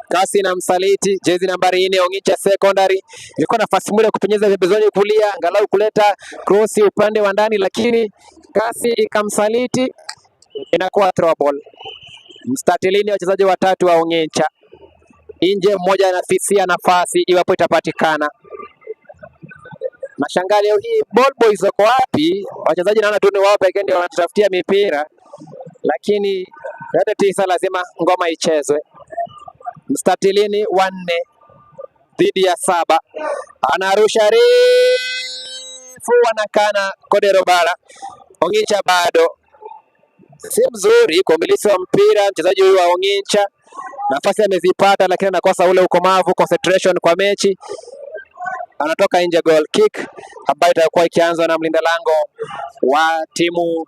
kasi inamsaliti jezi nambari 4 Ongicha Secondary. Ilikuwa nafasi moja kupenyeza pembezoni kulia, angalau kuleta cross upande wa ndani, lakini kasi ikamsaliti, inakuwa throw ball. Mstatilini wachezaji watatu wa Ongicha nje, mmoja anafisia nafasi iwapo itapatikana. Nashangaa leo hii ball boys wako wapi? Wachezaji naona tu ni wao pekee ndio wanatafutia mipira, lakini yote 9 lazima ngoma ichezwe. Mstatilini 4 dhidi ya 7, anarusha refu, wanakana Kodero Bara. Ongicha bado si mzuri kwa umilisi wa mpira, mchezaji huyu wa Ongicha nafasi amezipata, lakini anakosa ule ukomavu, concentration kwa mechi. Anatoka nje, goal kick ambayo itakuwa ikianzwa na mlinda lango wa timu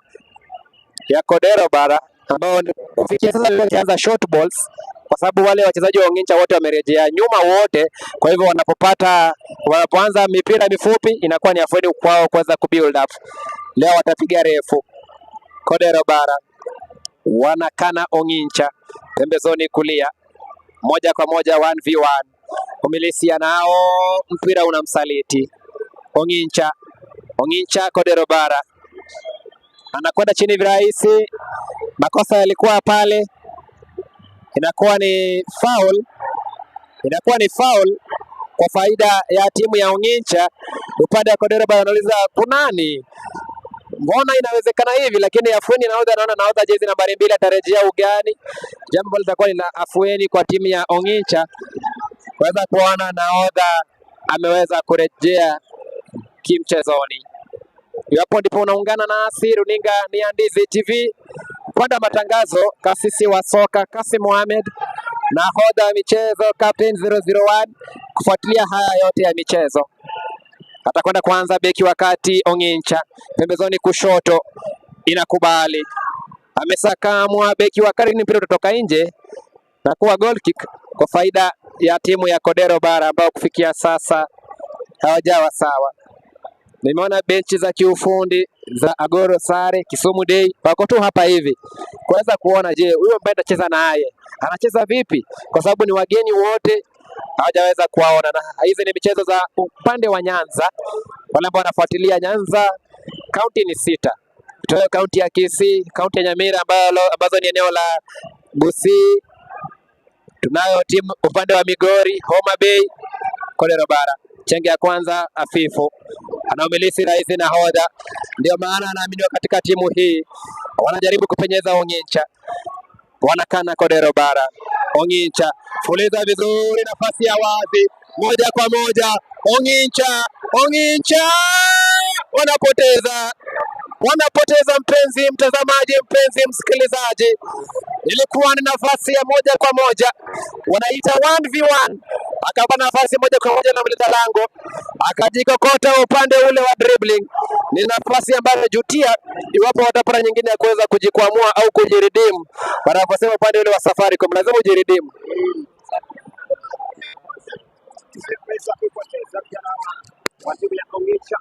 ya Kodero Bara, ambao kufikia sasa wakianza short balls kwa sababu wale wachezaji wa Ongicha wote wamerejea nyuma wote. Kwa hivyo wanapoanza mipira mifupi inakuwa ni afueni kwao kuweza kubuild up. Leo watapiga refu. Kodero Bara wanakana Ongicha pembezoni kulia, moja kwa moja 1v1. Umilisi nao mpira unamsaliti Ongicha. Ongicha Kodero Bara anakwenda chini virahisi, makosa yalikuwa pale, inakuwa ni foul, inakuwa ni foul kwa faida ya timu ya Ongicha. Upande wa Kodero Bara anauliza kunani, mbona inawezekana hivi? Lakini afueni nahodha, anaona nahodha jezi nambari 2 atarejea ugani, jambo litakuwa ni la afueni kwa timu ya Ongicha kuweza kuona nahodha ameweza kurejea kimchezoni. Iwapo ndipo unaungana nasi, runinga ni ya Ndizi TV, upande wa matangazo kasisi wa soka Kasim Mohamed, nahodha wa michezo Captain 001, kufuatilia haya yote ya michezo. Atakwenda kuanza beki wa kati Ongicha, pembezoni kushoto, inakubali, amesakamwa beki wa kati, mpira utatoka nje na kuwa goal kick kwa faida ya timu ya Kodero Bara ambao kufikia sasa hawajawa sawa. Nimeona benchi za kiufundi za Agoro Sare, Kisumu Day wako tu hapa hivi kuweza kuona, je, huyo ambaye atacheza naye anacheza vipi, kwa sababu ni wageni wote hawajaweza kuwaona. Na hizi ni michezo za upande wa Nyanza, wale ambao wanafuatilia Nyanza kaunti ni 6. Tunayo kaunti ya Kisii, kaunti ya Nyamira ambazo ni eneo la Gusii. Tunayo timu upande wa Migori, Homa Bay, Kodero Bara. Chenge ya kwanza afifu, anaumilisi rahisi nahodha, ndio maana anaaminiwa katika timu hii. Wanajaribu kupenyeza Ongicha, wanakana Kodero Bara. Ongicha fuliza vizuri, nafasi ya wazi, moja kwa moja. Ongicha, Ongicha wanapoteza, wanapoteza. Mpenzi mtazamaji, mpenzi msikilizaji, ilikuwa ni nafasi ya moja kwa moja, wanaita 1v1, akapa nafasi moja kwa moja na mlinda lango akajikokota upande ule wa dribbling. Ni nafasi ambayo najutia iwapo watapata nyingine ya kuweza kujikwamua au kujiredeem. Wanaposema upande ule wa Safaricom lazima ujiredeem. Kupoteza vijana wa timu ya Ongicha.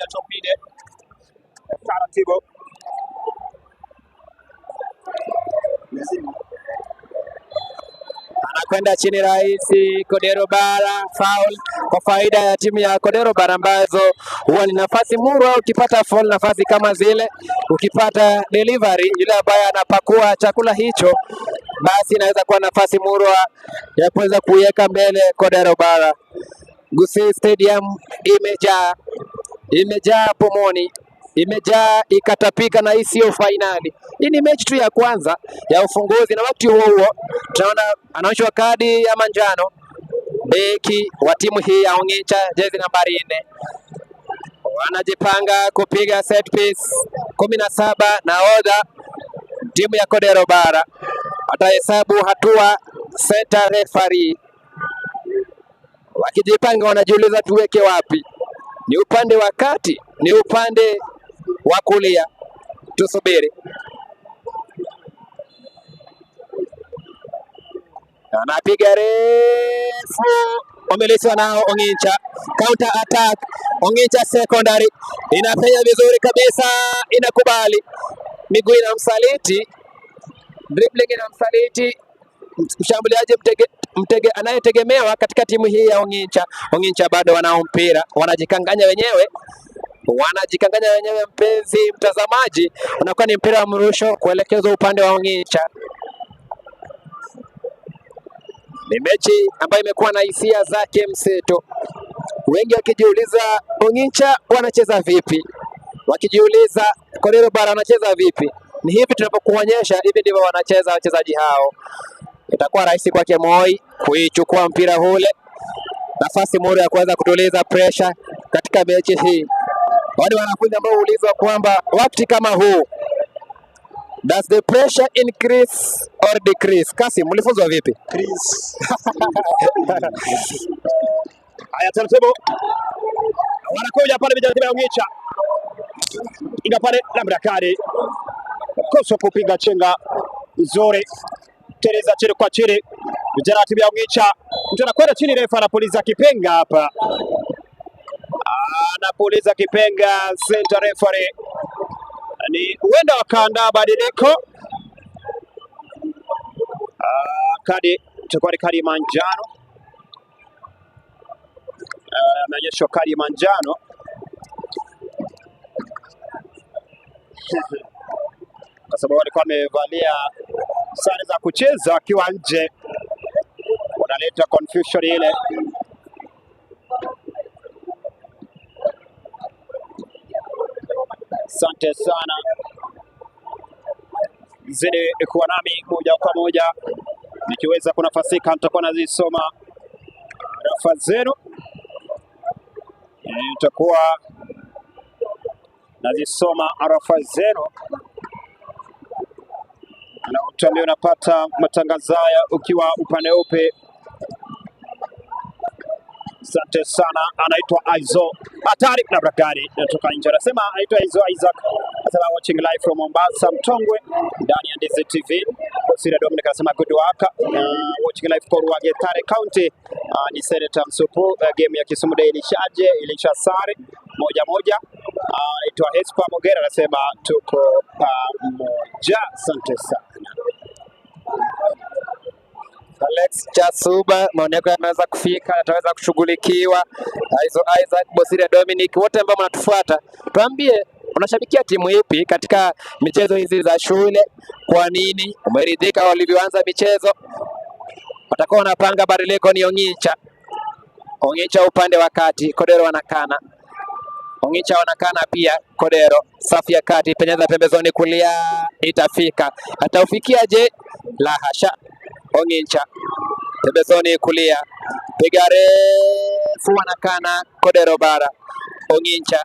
Anapiga taratibu Anakwenda chini rahisi, Kodero Bara, foul kwa faida ya timu ya Kodero Bara, ambazo huwa ni nafasi murwa. Ukipata foul nafasi kama zile, ukipata delivery, yule ambaye anapakua chakula hicho, basi inaweza kuwa nafasi murwa ya kuweza kuiweka mbele Kodero Bara. Gusii Stadium imejaa, imejaa pomoni, imejaa ikatapika, na hii sio fainali. Hii ni mechi tu ya kwanza ya ufunguzi, na wakati huo huo tunaona anaonyeshwa kadi ya manjano beki wa timu hii ya Ong'icha, jezi nambari 4. Wanajipanga kupiga set piece 17. Nahodha timu ya Kodero Bara atahesabu hatua center referee. Wakijipanga wanajiuliza tuweke wapi, ni upande wa kati, ni upande wa kulia? Tusubiri. Anapiga refu, wamelisiwa nao Ong'icha. Counter attack, Ong'icha Secondary inapenya vizuri kabisa, inakubali miguu inamsaliti, dribbling inamsaliti mshambuliaji mtege anayetegemewa katika timu hii ya Ong'icha. Ong'icha bado wanao mpira, wanajikanganya wenyewe, wanajikanganya wenyewe. Mpenzi mtazamaji, unakuwa ni mpira wa mrusho kuelekezwa upande wa Ong'icha. Ni mechi ambayo imekuwa na hisia zake mseto, wengi wakijiuliza Ong'icha wanacheza vipi, wakijiuliza Kodero Bara wanacheza vipi. Ni hivi tunapokuonyesha, hivi ndivyo wanacheza wachezaji hao. Itakuwa rahisi kwake Moi kuichukua mpira ule, nafasi mura ya kuweza kutuliza pressure katika mechi hii. Wale wanafunzi ambao huulizwa kwamba wakati kama huu does the pressure increase or decrease? Kasim, mlifunzwa vipi? Chris. Haya, taratibu wanakuja pale vijana timu ya Ong'icha, inga pale labda kadi kosa kupiga chenga nzuri, teleza chini kwa chini, vijana timu ya Ong'icha, mtu anakwenda chini, refa anapuliza kipenga hapa, anapuliza kipenga center referee, ni huenda wakaandaa badiliko. Kadi itakuwa ni kadi ya manjano, ameonyeshwa kadi ya manjano kwa sababu alikuwa amevalia sare za kucheza akiwa nje, wanaleta confusion ile. Asante sana, zidi kuwa nami moja kwa moja, nikiweza kunafasika nitakuwa nazisoma rafa zenu, nitakuwa nazisoma arafa zenu na utuambie unapata matangazo haya ukiwa upande upi. Asante sana, anaitwa Aizo hatari na Brakari natoka nje, anasema anaitwa Aizo Isaac, anasema watching live from Mombasa Mtongwe ndani ya Ndizi TV. Bosira Dominic anasema good work, watching live kwa Ruagetare County. Ni Senator Msupu. Game ya Kisumu Day ilishaje? Ilisha sare 1-1. Anaitwa Hespa Mogera anasema tuko pamoja. Asante sana. Alex Chasuba, maoni yako yameweza kufika, yataweza kushughulikiwa. Aizo Isaac, Bosiria Dominic, wote ambao mnatufuata, tuambie unashabikia timu ipi katika michezo hizi za shule? Kwa nini umeridhika walivyoanza michezo? Watakuwa wanapanga badiliko. Ni Ong'icha, Ong'icha upande wa kati, Kodero wanakana, Ong'icha wanakana pia. Kodero safu ya kati, penyeza pembezoni kulia, itafika. Ataufikia je? La hasha. Ong'icha pembezoni kulia, piga refu, wanakana Kodero Bara. Ong'icha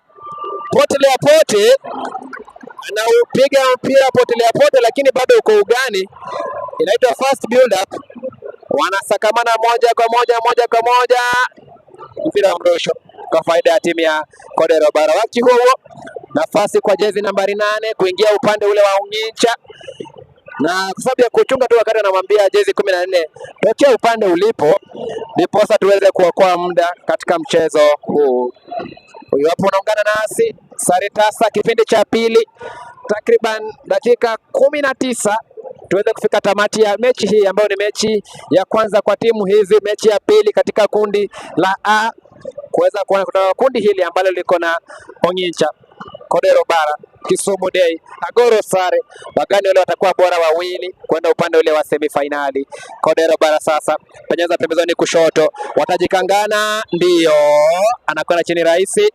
potelea pote, anaupiga mpira potelea pote, lakini bado uko ugani. Inaitwa fast build up, wanasakamana moja kwa moja, moja kwa moja, mpira wa mrusho kwa faida ya timu ya Kodero Bara. Wakati huo huo, nafasi kwa jezi nambari 8 kuingia upande ule wa Ong'icha na kwa sababu ya kuchunga tu, wakati anamwambia jezi 14 tokea upande ulipo, ndiposa tuweze kuokoa muda katika mchezo huu. Huyu hapo unaungana nasi Saritasa, kipindi cha pili, takriban dakika 19 tuweze kufika tamati ya mechi hii ambayo ni mechi ya kwanza kwa timu hizi, mechi ya pili katika kundi la A, kuweza kuona kutoka kundi hili ambalo liko na Ongincha, Kodero Bara, Kisumu Day, Agoro Sare, wagani wale watakuwa bora wawili kwenda upande ule wa semifinali. Kodero Bara sasa penyeza pembezoni kushoto, watajikangana, ndiyo anakwenda chini rahisi,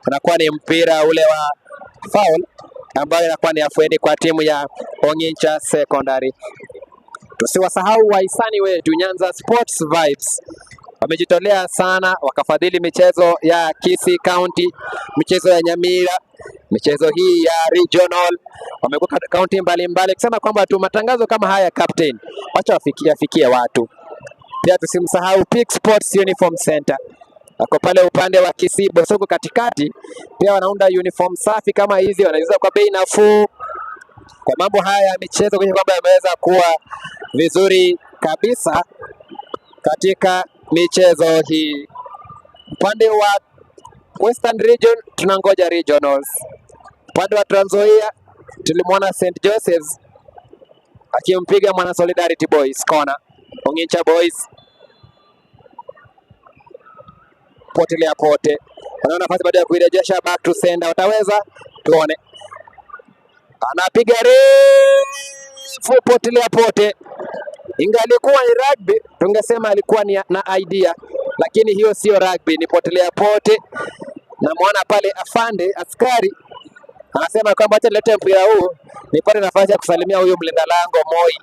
anakuwa ni mpira ule wa foul ambayo inakuwa ni afueni kwa timu ya Ongincha Secondary. Tusiwasahau wahisani wetu Nyanza Sports Vibes, wamejitolea sana wakafadhili michezo ya Kisii County, michezo ya Nyamira, michezo hii ya regional, wamekuwa kaunti mbalimbali, kusema kwamba tu matangazo kama haya captain, wacha yafikie watu. Pia tusimsahau Peak Sports Uniform Center wako pale upande wa Kisii Bosoko katikati, pia wanaunda uniform safi kama hizi, wanauza kwa bei nafuu. Kwa mambo haya ya michezo kwenye kwamba yameweza kuwa vizuri kabisa katika michezo hii. Upande wa Western Region tunangoja regionals. Upande wa Trans Nzoia tulimwona St Joseph's akimpiga mwana Solidarity Boys kona. Ongincha Boys potelea pote, wanaona nafasi baada ya kuirejesha back to sender, wataweza tuone. Anapiga refu potelea pote. Ingalikuwa ni rugby tungesema alikuwa ni na idea, lakini hiyo sio rugby, ni potelea pote. Namwona pale afande askari anasema kwamba acha nilete mpira huu nipate nafasi ya kusalimia huyu mlinda lango Moi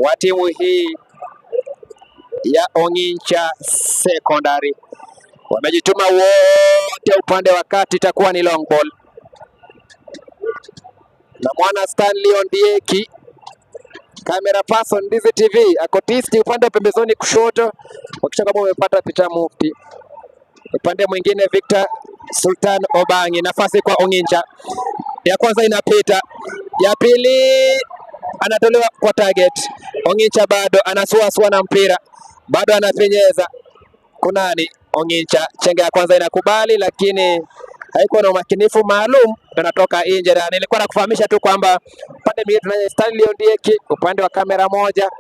wa timu hii ya Ongincha Secondary. Wamejituma wote upande wa kati, itakuwa ni long ball. Na mwana Stanley Ondieki, camera person Ndizi TV, ako tisti upande wa pembezoni kushoto, hakikisha kama umepata picha mufti. Upande mwingine Victor Sultan Obangi, nafasi kwa Ongincha, ya kwanza inapita, ya pili anatolewa kwa target. Ongincha bado anasuasua na mpira, bado anapenyeza. Kunani Ongincha, chenga ya kwanza inakubali, lakini haikuwa na umakinifu maalum, tunatoka nje. Na nilikuwa nakufahamisha tu kwamba upande mwingine tunaye Stanley Ondieki upande wa kamera moja,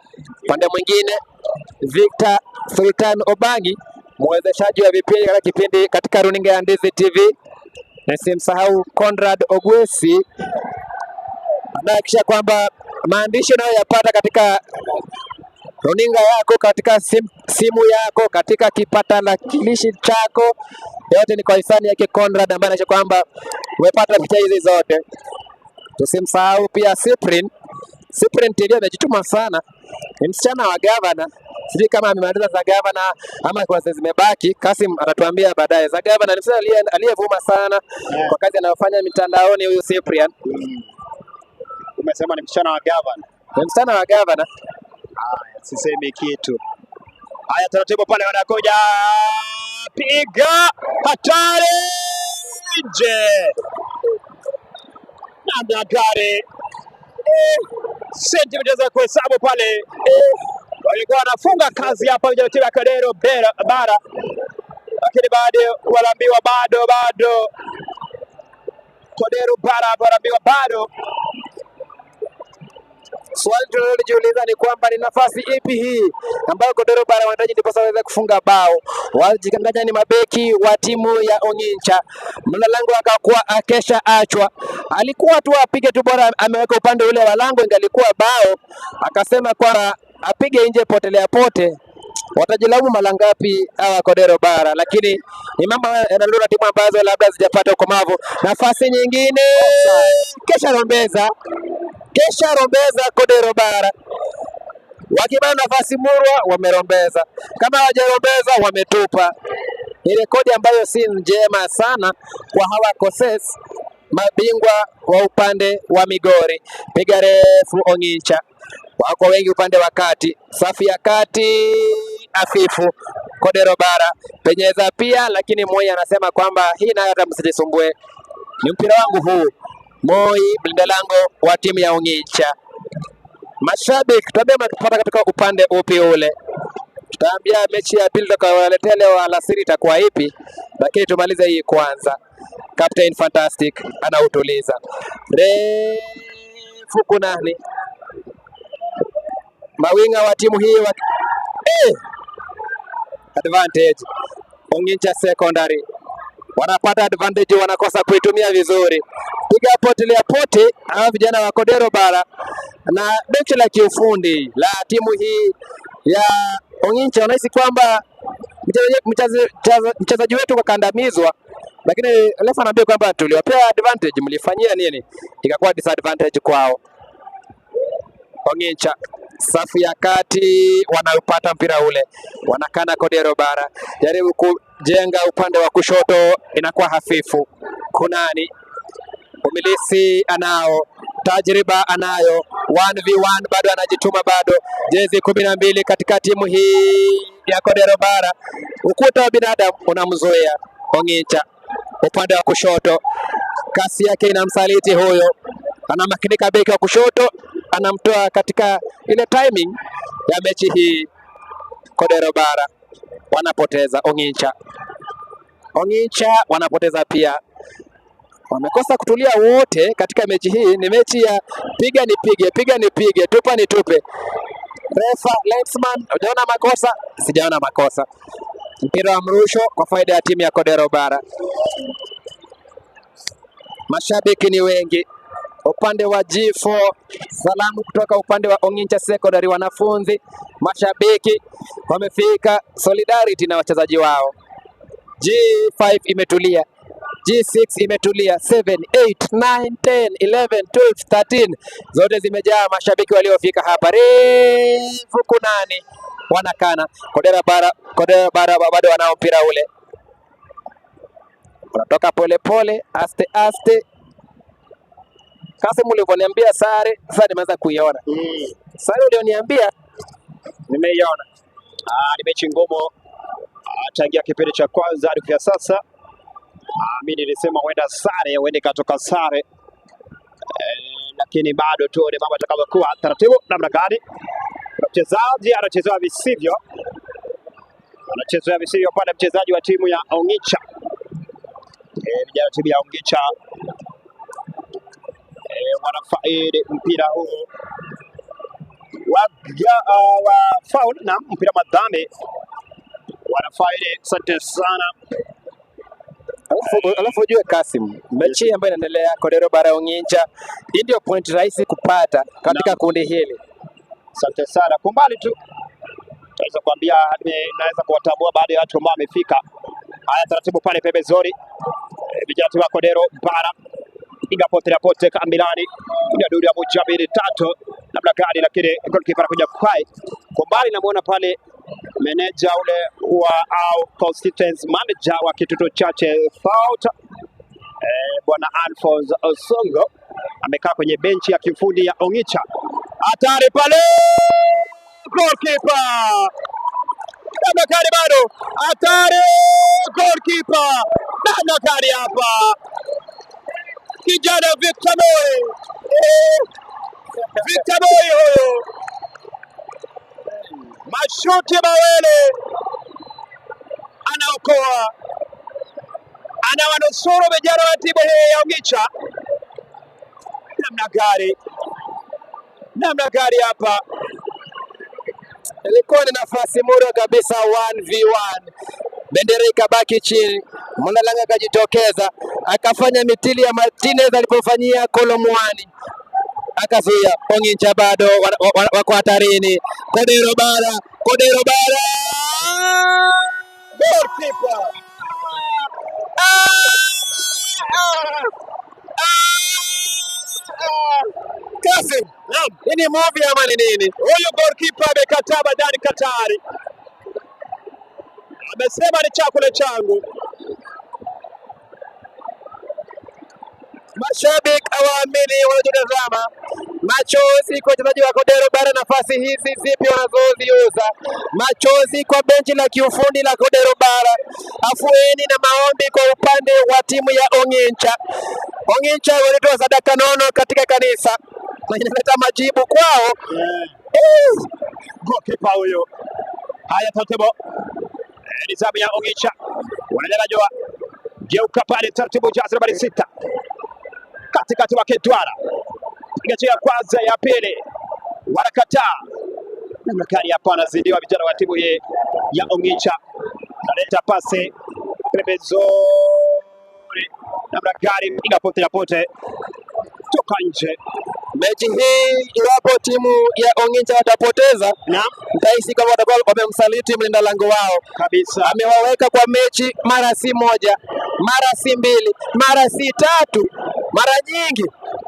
upande mwingine Victor Sultan Obangi, mwezeshaji wa vipindi katika kipindi katika runinga ya Ndizi TV, na simsahau Conrad Ogwesi anahakikisha kwamba maandishi unayoyapata katika runinga yako, katika simu yako, katika kipatakilishi chako, yote ni kwa hisani yake Conrad ambaye anahakikisha kwamba umepata picha hizi zote. Tusimsahau pia Cyprian. Cyprian TV amejituma sana, ni msichana wa gavana. Sijui kama amemaliza za gavana ama kwa zimebaki. Kasim atatuambia baadaye. Za gavana ni msichana aliyevuma sana kwa kazi anayofanya mitandaoni huyu Cyprian. Umesema ni msichana wa gavana. Ni msichana wa gavana. Haya, sisemi kitu. Haya, taratibu pale wanakuja, piga hatari nje, namna gari sentimita za kuhesabu pale, walikuwa wanafunga kazi hapa vijana timu ya Kodero Bara, lakini bado wanaambiwa bado Kodero Bara wanaambiwa bado. Swali tunalojiuliza ni kwamba ni nafasi ipi hii ambayo Kodero Bara wanahitaji ndiposa waweze kufunga bao. Walijikanganya ni mabeki wa timu ya Ongincha, mlinda lango akakuwa akesha achwa, alikuwa tu apige tu, bora ameweka upande ule wa lango, ingalikuwa bao. Akasema kwamba apige nje, potelea pote. Watajilaumu mara ngapi hawa Kodero Bara, lakini ni mambo yanalura timu ambazo labda zijapata ukomavu. Nafasi nyingine kesha rombeza, kesha rombeza Kodero Bara wakibana nafasi murwa wamerombeza, kama hawajarombeza wametupa. Ni rekodi ambayo si njema sana kwa hawa Koses, mabingwa wa upande wa Migori. Piga refu Ongincha, wako wengi upande wa kati, safu ya kati afifu. Kodero Bara penyeza pia, lakini Moi anasema kwamba hii nayo hata msijisumbue, ni mpira wangu huu. Moi mlinda lango wa timu ya Ongincha. Mashabiki, tuambie mnatupata katika upande upi ule. Tutaambia mechi ya pili tutakayowaletea leo alasiri itakuwa ipi, lakini tumalize hii kwanza. Captain Fantastic anautuliza refu kunani, mawinga wa timu hii wa... eh! Advantage Ongincha Secondary wanapata advantage, wanakosa kuitumia vizuri. Piga potelea pote hawa vijana wa Kodero Bara na benchi la kiufundi la timu hii ya Ongincha wanahisi kwamba mchezaji wetu kakandamizwa, lakini refa anaambia kwamba tuliwapea advantage, mlifanyia nini? Ikakuwa disadvantage kwao. Ongincha safu ya kati wanaupata mpira ule, wanakana Kodero Bara, jaribu kujenga upande wa kushoto, inakuwa hafifu. Kunani umilisi anao, tajriba anayo, 1v1 bado anajituma, bado jezi 12 katika timu hii ya Kodero Bara. Ukuta wa binadamu unamzoea Ongincha upande wa kushoto, kasi yake inamsaliti huyo, anamakinika beki wa kushoto, anamtoa katika ile timing ya mechi hii. Kodero Bara wanapoteza Ongincha, Ongincha wanapoteza pia, wamekosa kutulia wote katika mechi hii. Ni mechi ya piga nipige, piga nipige, tupa nitupe. Refa linesman, hujaona makosa? Sijaona makosa. Mpira wa mrusho kwa faida ya timu ya Kodero Bara. Mashabiki ni wengi upande wa G4, salamu kutoka upande wa Ongincha Secondary. Wanafunzi, mashabiki wamefika solidarity na wachezaji wao. G5 imetulia, G6 imetulia, 7, 8, 9, 10, 11, 12, 13 zote zimejaa mashabiki waliofika hapa. Refu kunani wanakana Kodera Bara, Kodera Bara bado wanao mpira ule, unatoka polepole aste aste. Kasim, ulivyoniambia sare, sasa nimeanza kuiona sare ulioniambia nimeiona. Ni mechi ngumu tangia kipindi cha kwanza hadi kufikia sasa. Mimi nilisema huenda sare, huenda ikatoka sare lakini bado tuone mambo atakavyokuwa taratibu namna gani. Kuna mchezaji anachezewa visivyo, anachezewa visivyo pale, mchezaji wa timu ya Ongicha, vijana wa timu ya Ongicha wanafaidi mpira huu wa foul na mpira madhambi wanafaidi. Asante sana. Alafu ujue Kasim, mechi ambayo inaendelea Kodero Bara Ongincha, hii ndio point rahisi kupata katika kundi hili. Asante sana. Kwa mbali tu naweza kuambia, naweza kuwatambua baadhi ya watu ambao wamefika. Haya, taratibu pale pembezoni, vijana wa Kodero Bara piga pote na pote kambilani, kuja duru ya moja mbili tatu labda gani, lakini goalkeeper anakuja kwai. Kwa mbali namuona pale meneja ule wa au constituency manager wa Kitutu Chache South, bwana Alphonse Osongo amekaa kwenye benchi ya kiufundi ya Ongicha. Hatari pale, goalkeeper namna gani, bado hatari, goalkeeper namna gani hapa, kijana Victor Moi, Victor Moi huyo, mashuti mawili anaokoa, anawanusuru vijana wa timu hii ya Ongicha. Namna gani, namna gani hapa. Ilikuwa ni nafasi mura kabisa 1v1, bendera ikabaki chini, Mwanalanga akajitokeza akafanya mitili ya Martinez alipofanyia Kolomwani, akazuia. Ongincha bado wako hatarini. Kodero Bara, Kodero Bara, Goalkeeper Kasim, naam, hii ni movie ama ni nini? Huyu goalkeeper amekataa badani Katari, amesema ni chakula changu. Mashabiki hawaamini wanachotazama. Machozi kwa wachezaji wa Kodero Bara, nafasi hizi zipi wanazoziuza? Machozi kwa benchi la kiufundi la Kodero Bara, afueni na maombi kwa upande wa timu ya Ongincha. Ongincha walitoa sadaka nono katika kanisa, na inaleta majibu kwao. Goalkeeper huyo. Haya, taratibu. Ni zamu ya Ongicha. Wanajarajiwa. Geuka pale taratibu, jazi nambari 6. Katikati wake Dwara. Piga ya kwanza, ya pili. Wanakataa. Namna gani hapa anazidiwa vijana wa timu hii ya Ongicha. Analeta pasi pembezoni. Namna gani, piga pote ya pote. Toka nje. Mechi hii iwapo timu ya Ongicha watapoteza, Naam, nitahisi kama watakuwa wamemsaliti mlinda lango wao. kabisa. Amewaweka kwa mechi mara si moja, mara si mbili, mara si tatu, mara nyingi,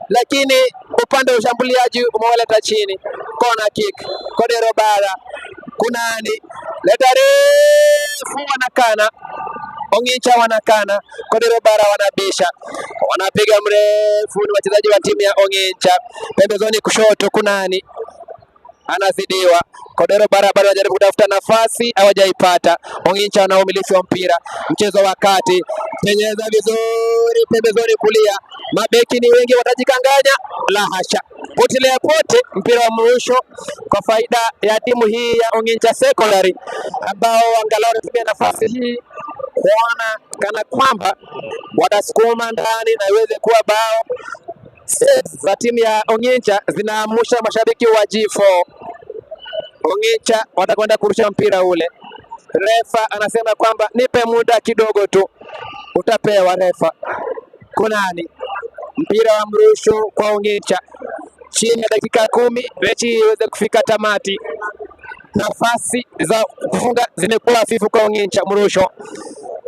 lakini upande wa ushambuliaji umewaleta chini. Kona kick, Kodero Bara, Kunani, leta refu, wanakana Ongicha wanakana, Kodero Bara wanabisha, wanapiga mrefu. Ni wachezaji wa timu ya Ongicha. Pembezoni kushoto, Kunani anazidiwa. Kodero Bara bado anajaribu kutafuta nafasi, hawajaipata. Ongicha wana umiliki wa mpira, mchezo wa kati, penyeza vizuri pembezoni kulia, mabeki ni wengi, watajikanganya. La hasha, potelea pote, mpira wa mrusho kwa faida ya timu hii ya Ongicha Secondary, ambao angalau wanatumia nafasi hii kuona kana kwamba watasukuma ndani na iweze kuwa bao. Saves za timu ya Ongicha zinaamusha mashabiki wa G4. Ongicha watakwenda kurusha mpira ule. Refa anasema kwamba nipe muda kidogo tu, utapewa refa. Kunani, mpira wa mrusho kwa Ongicha, chini ya dakika 10 mechi iweze kufika tamati. Nafasi za kufunga zimekuwa hafifu kwa Ongicha. Mrusho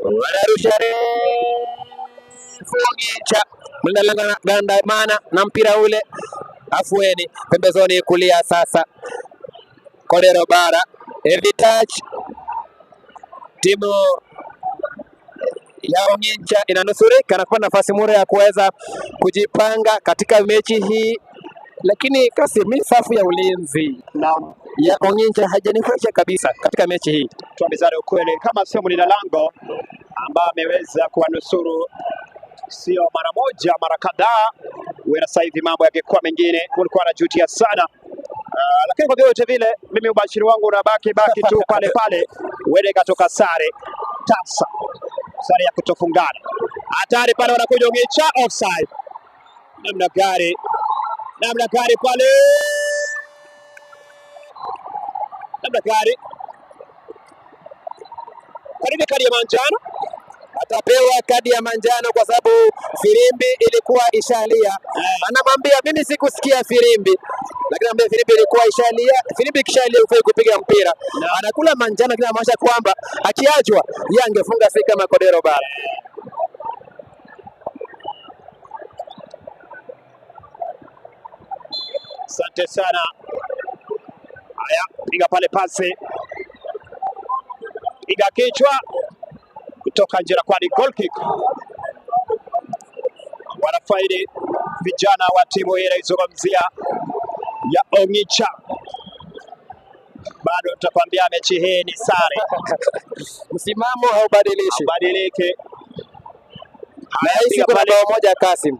wanarusha refu, Ongicha mlinda lango gandamana na mpira ule, afueni pembezoni kulia. Sasa Kodero Bara, heavy touch, timu ya Ongicha inanusurika na kupata nafasi mura ya kuweza kujipanga katika mechi hii, lakini kasi mi safu ya ulinzi Naam. ya Ongicha haijanifurahisha kabisa katika mechi hii. Tuambizane ukweli, kama sio mlinda lango ambaye ameweza kuwanusuru sio mara moja, mara kadhaa, huenda sasa hivi mambo yangekuwa mengine, walikuwa wanajutia sana. Lakini kwa vyovyote vile, mimi ubashiri wangu unabaki baki tu pale pale, huenda ikatoka sare tasa, sare ya kutofungana. Hatari pale, wanakuja Ongicha, offside. Namna gani, namna gani pale, namna gani! Kwa nini kadi ya manjano? Atapewa kadi ya manjano kwa sababu firimbi ilikuwa ishalia. Anamwambia mimi sikusikia firimbi, lakini anamwambia firimbi ilikuwa ishalia. Firimbi ikishalia hufai kupiga mpira. Anakula manjano, lakini anamaanisha kwamba akiachwa yeye angefunga, si kama Kodero Bara. Asante sana. Haya, piga pale pasi, piga kichwa kutoka nje, kwa ni goal kick. Wanafaidi vijana wa timu hii inaizungumzia ya Ongicha. Bado tutakwambia mechi hii ni sare, Msimamo haubadilishi. badilike. Haya, Nahisi piga kuna pale, bao moja Kasim,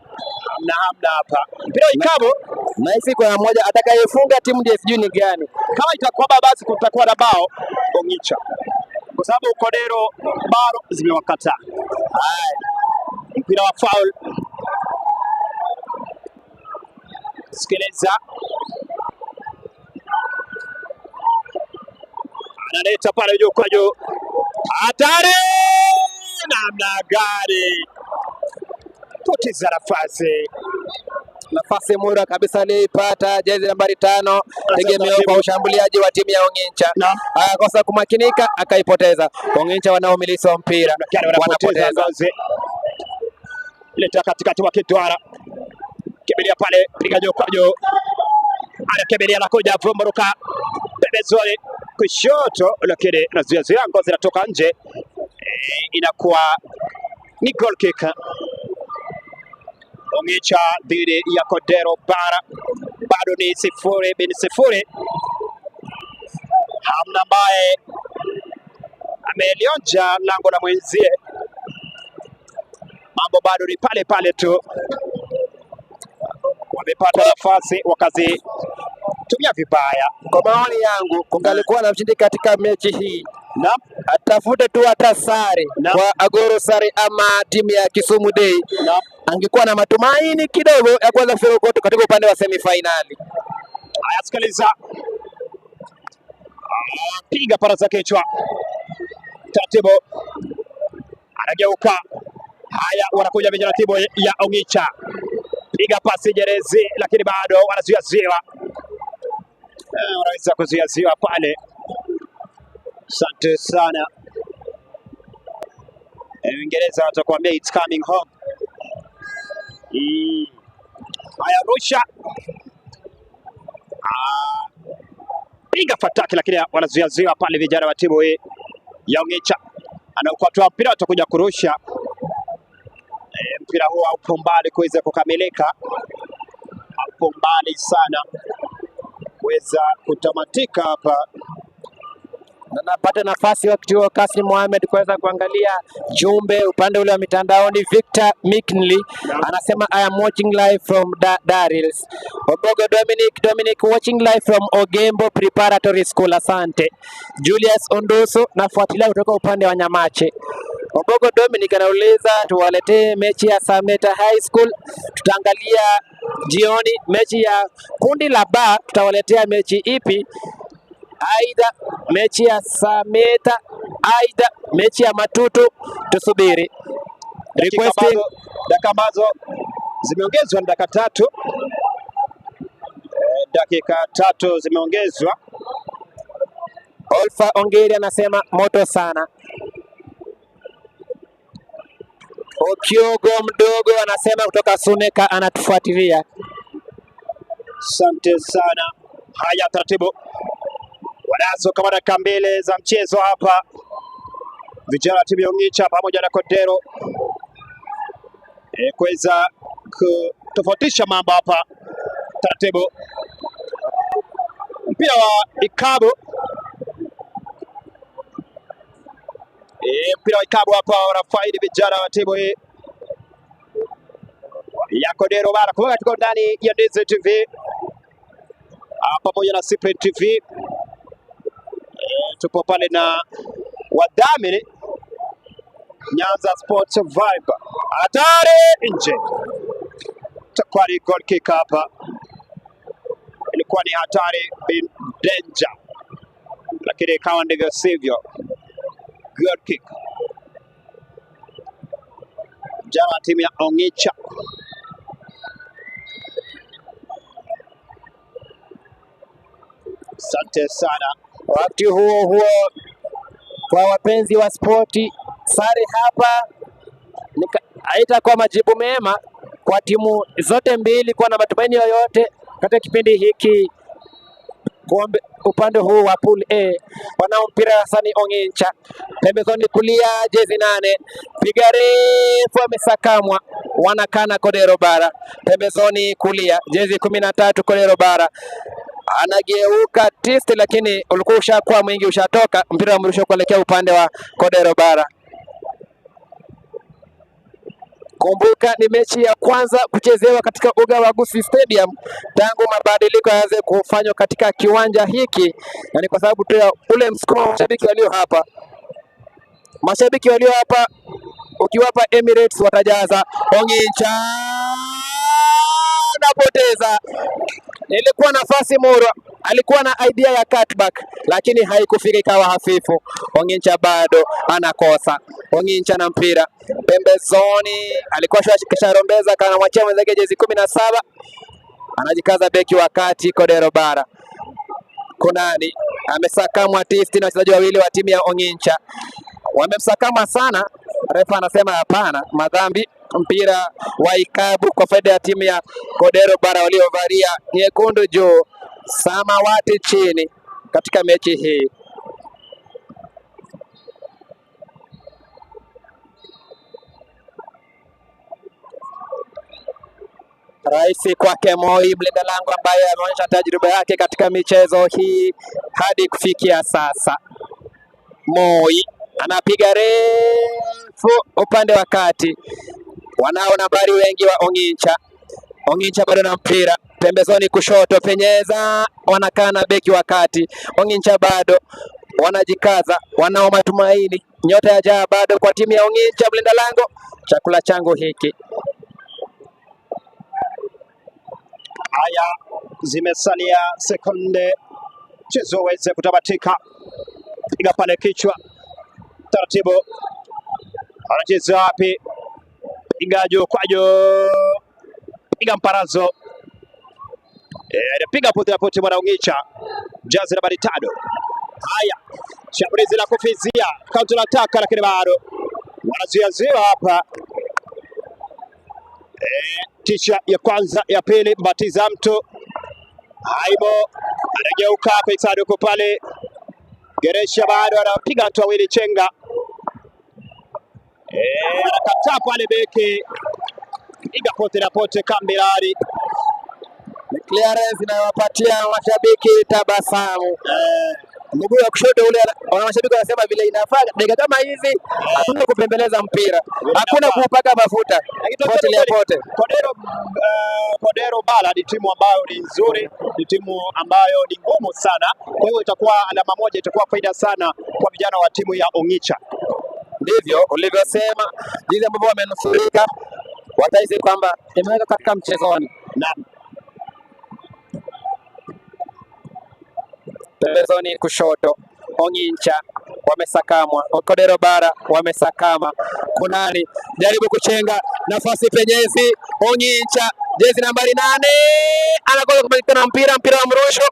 hamna hamna hapa, mpira ikabu nahisi kuna moja atakayefunga timu ndiye sijui ni gani. kama itakuwa basi kutakuwa na bao Ongicha, kwa sababu Kodero bado zimewakataa. Haya, mpira wa foul. Sikiliza, analeta pale juu kwa juu, hatari! Namna gani poteza nafasi. Nafasi mura kabisa aliyoipata jezi nambari 5 tegemeo kwa ushambuliaji wa timu ya Ongicha. Naam. Akakosa kumakinika akaipoteza. Ongicha wanaomiliki wa mpira Gani wanapoteza wanapoteza. ngozi, leta katikati wa Kitwara, kimbilia pale, piga juu kwa juu, anakimbilia anakuja vumburuka pembezoni kushoto, lakini anazuia zuia, ngozi inatoka nje. Inakuwa ni goal kick. Ongicha dhidi ya Kodero Bara, bado ni 0-0. Hamna ambaye amelionja lango la mwenzie, mambo bado ni pale pale tu. Wamepata nafasi wakazitumia vibaya. Kwa maoni yangu, kungalikuwa na mshindi katika mechi hii, Naam, atafute tu hata sare Naam. kwa Agoro sare ama timu ya Kisumu Day, naam. angekuwa na matumaini kidogo ya kuweza kufika katika upande wa semifinali. Haya, sikiliza, piga para za kichwa taratibu, anageuka. Haya, wanakuja vijana timu ya Ongicha, piga pasi jerezi, lakini bado wanazuia ziwa, wanaweza kuzuia ziwa pale. Asante sana. Uingereza watakuambia it's coming home. Haya, rusha piga fataki, lakini wanazuia ziwa pale vijana wa timu hii ya Ongicha. Anaokotoa mpira, watakuja kurusha. Mpira huo haupo mbali kuweza kukamilika, haupo mbali sana kuweza kutamatika hapa. Na napata nafasi wakati huo Kasim Mohamed kuweza kuangalia jumbe upande ule wa mitandaoni. Victor McKinley anasema I am watching live from Darils. Obogo Dominic watching live from Ogembo Preparatory School, asante. Julius Ondoso nafuatilia kutoka upande wa Nyamache. Obogo Dominic anauliza tuwaletee mechi ya Sameta High School, tutaangalia jioni mechi ya kundi la ba, tutawaletea mechi ipi? Aidha mechi ya Sameta, aidha mechi ya Matutu, tusubiri. Dakika Requesting dakika ambazo zimeongezwa ni dakika tatu. Dakika tatu zimeongezwa. Olfa Ongeri anasema moto sana. Okiogo mdogo anasema kutoka Suneka anatufuatilia. Asante sana. Haya, taratibu wanazo kama dakika mbili za mchezo hapa, vijana wa timu ya Ongicha pamoja na Kodero kuweza kutofautisha mambo hapa. Taratibu mpira wa ikabu, mpira wa ikabu hapa wanafaidi vijana wa timu hii ya Kodero Bara. Kumbuka tuko ndani ya Ndizi TV pamoja na Cyprian TV. Tupo pale na wadhamini Nyanza Sports Vibe. Hatari nje, itakuwa ni goal kick hapa, ilikuwa ni hatari bin danger, lakini ikawa ndivyo sivyo. Goal kick jana timu ya Ongicha. Asante sana. Wakati huo huo, kwa wapenzi wa spoti, sare hapa haitakuwa majibu mema kwa timu zote mbili kuwa na matumaini yoyote katika kipindi hiki. Kuombe upande huu wa pool A wanao mpira Hasani Ongincha, pembezoni kulia jezi 8, piga refu amesakamwa, wanakana Kodero Bara. Pembezoni kulia jezi 13 Kodero Bara anageuka tisti, lakini ulikuwa ushakuwa mwingi, ushatoka mpira wa mrusho kuelekea upande wa Kodero Bara. Kumbuka ni mechi ya kwanza kuchezewa katika uga wa Gusii Stadium tangu mabadiliko yaanze kufanywa katika kiwanja hiki, na ni kwa sababu tu ya ule msukumo wa mashabiki walio hapa. Mashabiki walio hapa ukiwapa Emirates watajaza. Ongicha napoteza. Ilikuwa nafasi murwa, alikuwa na idea ya cutback lakini haikufika, ikawa hafifu. Ongincha bado anakosa. Ongincha na mpira pembezoni, alikuwa kisharombeza, kanamwachia mwenzake jezi 17, anajikaza beki wa kati Kodero Bara. Kunani amesakamwa tisti na wachezaji wawili wa timu ya Ongincha, wamemsakama sana. Refa anasema hapana, madhambi. Mpira wa ikabu kwa faida ya timu ya Kodero Bara waliovalia nyekundu juu, samawati chini katika mechi hii. Rahisi kwake Moi, mlinda lango ambaye ameonyesha tajriba yake katika michezo hii hadi kufikia sasa. Moi anapiga refu upande wa kati, wanao nambari wengi wa Ongincha. Ongincha bado na mpira pembezoni kushoto, penyeza, wanakaa na beki wa kati. Ongincha bado wanajikaza, wanao matumaini. Nyota ya jaa bado kwa timu ya Ongincha, mlinda lango, chakula changu hiki. Haya, zimesalia sekunde mchezo uweze kutamatika. Piga pale kichwa taratibu, anacheza wapi? Piga juu kwa juu, piga mparazo, piga pote ya pote, mwana Ongicha, jazi nambari 5. Haya, shambulizi la kufizia, counter attack, lakini bado wanazuiazuiwa hapa. Tisha ya kwanza ya pili, mbatiza mtu Aibo anageuka kwa sanduku pale, Geresha bado anapiga watu wawili chenga, anakataa pale beki, piga pote na pote kambilari. Clearance inayowapatia mashabiki tabasamu. Mguu wa kushoto ule, wana mashabiki wanasema vile inafaa dakika kama hizi, hakuna kupembeleza mpira, hakuna kuupaka mafuta, pote pote. Kodero Bara ni timu ambayo ni nzuri, ni timu ambayo ni ngumu sana. Kwa hiyo itakuwa alama moja, itakuwa faida sana kwa vijana wa timu ya Ongicha. Ndivyo ulivyosema, jinsi ambavyo wamenusurika, watahisi kwamba imeweka katika mchezoni. Naam. Pembezoni kushoto Ongincha wamesakamwa, Kodero Bara wamesakama. Kunani jaribu kuchenga nafasi penyezi, Ongincha jezi nambari 8 anakosa kumalizana na mpira, mpira wa mrusho.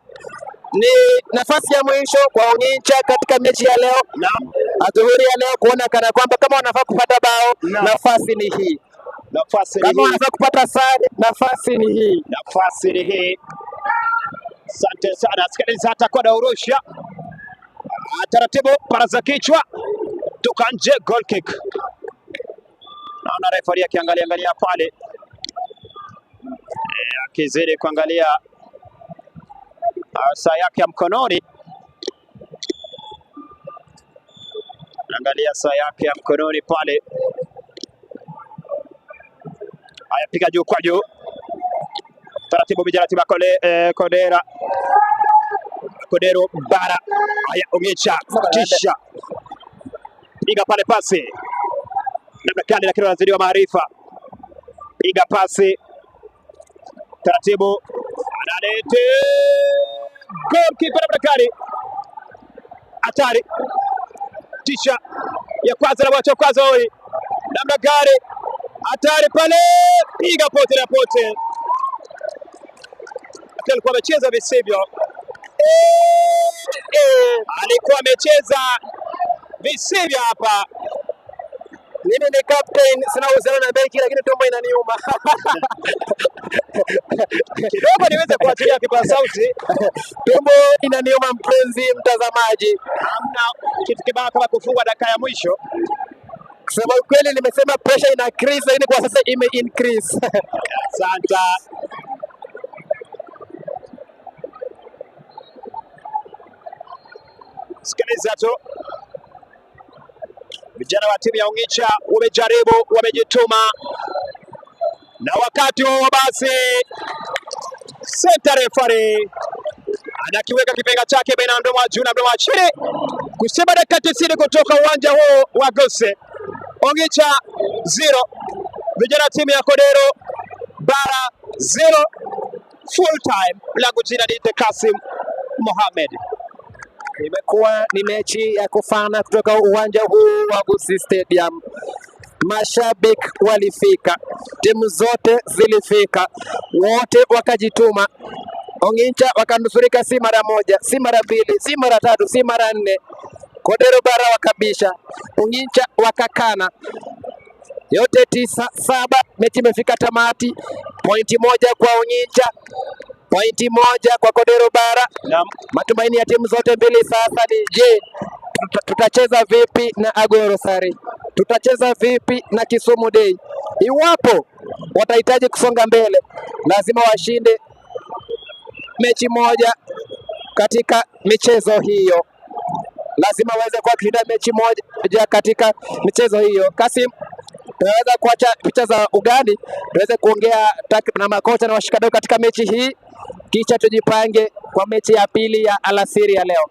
Ni nafasi ya mwisho kwa Ongincha katika mechi ya leo. Naam. Adhuhuri ya leo kuona kana kwamba kama wanafaa kupata bao, Naam. nafasi ni hii. Nafasi ni Kama hii. wanafaa kupata sare, nafasi ni hii. Nafasi ni hii. Asante sana sikiliza, atakuwa na urusha taratibu, paraza kichwa toka nje, goal kick. Naona referee akiangalia angalia pale, akizidi kuangalia saa yake ya mkononi, angalia saa yake ya mkononi pale. Haya, piga juu kwa juu taratibu, vijana timu ya Kodera Kodero Bara. Haya, Ongicha tisha, piga pale pasi namna gani, lakini wanazidiwa maarifa. Piga pasi taratibu, analete goalkeeper namna gani, hatari! Tisha ya kwanza na mwacha kwanza huyu namna gani, hatari pale, piga pote na pote, alikuwa amecheza visivyo. Alikuwa amecheza visivyo hapa. Mimi ni captain, sina uhusiano na beki, lakini tumbo inaniuma. Kidogo niweze kuachilia kipaza sauti. Tumbo inaniuma, mpenzi mtazamaji. Hamna kitu kibaya kama kufungwa dakika ya mwisho. Kusema ukweli, nimesema pressure ina increase, lakini kwa sasa ime increase. Asante. Sikiliza tu, vijana wa timu ya Ongicha wamejaribu, wamejituma, na wakati huo basi center referee anakiweka kipenga chake baina ya mdomo wa juu na mdomo wa chini kusema dakika 90 kutoka uwanja huu wa Gose. Ongicha 0, vijana timu ya Kodero Bara 0. Full time. Langu jina ni Kasim Mohamed. Imekuwa ni mechi ya kufana kutoka uwanja huu wa Gusii Stadium. Mashabiki walifika, timu zote zilifika, wote wakajituma. Ongincha wakanusurika, si mara moja, si mara mbili, si mara tatu, si mara nne. Kodero Bara wakabisha, Ongincha wakakana. Yote 9-7, mechi imefika tamati. Pointi moja kwa Ongincha, pointi moja kwa Kodero Bara. Naam. Matumaini ya timu zote mbili sasa ni je, tutacheza vipi na Agoro Sari? Tutacheza vipi na Kisumu Day? Iwapo watahitaji kusonga mbele, lazima washinde mechi moja katika michezo hiyo, lazima waweze kuwa kushinda mechi moja katika michezo hiyo. Kasim, Tunaweza kuacha picha za ugani tuweze kuongea na makocha na washikadau katika mechi hii, kisha tujipange kwa mechi ya pili ya alasiri ya leo.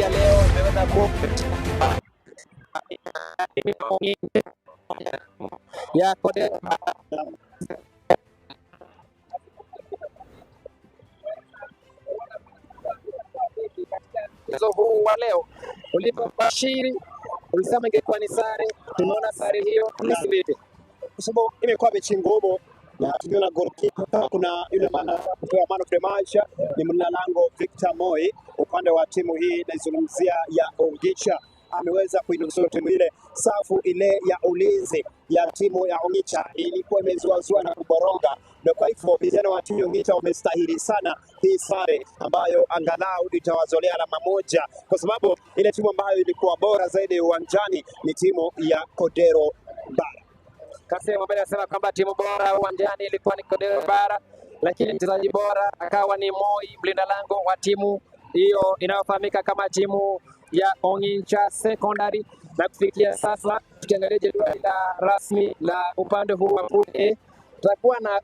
Ya leo imeweza ya Kodero mchezo huu wa leo ulipobashiri ulisema ingekuwa ni sare, tumeona sare hiyo. Vipi? Kwa sababu imekuwa mechi ngumu na tumeona goalkeeper, kuna yule kupewa man of the match ni mlinda lango Victor Moi upande wa timu hii naizungumzia ya Ongicha, ameweza kuinusuru timu ile. Safu ile ya ulinzi ya timu ya Ongicha ilikuwa imezuazua na kuboronga, na kwa hivyo vijana wa timu ya Ongicha wamestahili sana hii sare ambayo angalau itawazolea alama moja, kwa sababu ile timu ambayo ilikuwa bora zaidi uwanjani ni timu ya Kodero Bara. Kassim Mohamed anasema kwamba timu bora uwanjani ilikuwa ni Kodero Bara, lakini mchezaji bora akawa ni Moi, mlinda lango wa timu hiyo inayofahamika kama timu ya Ongicha Secondary. Na kufikia sasa tukiangalia jedwali la rasmi la upande huu wa Pool A, tutakuwa na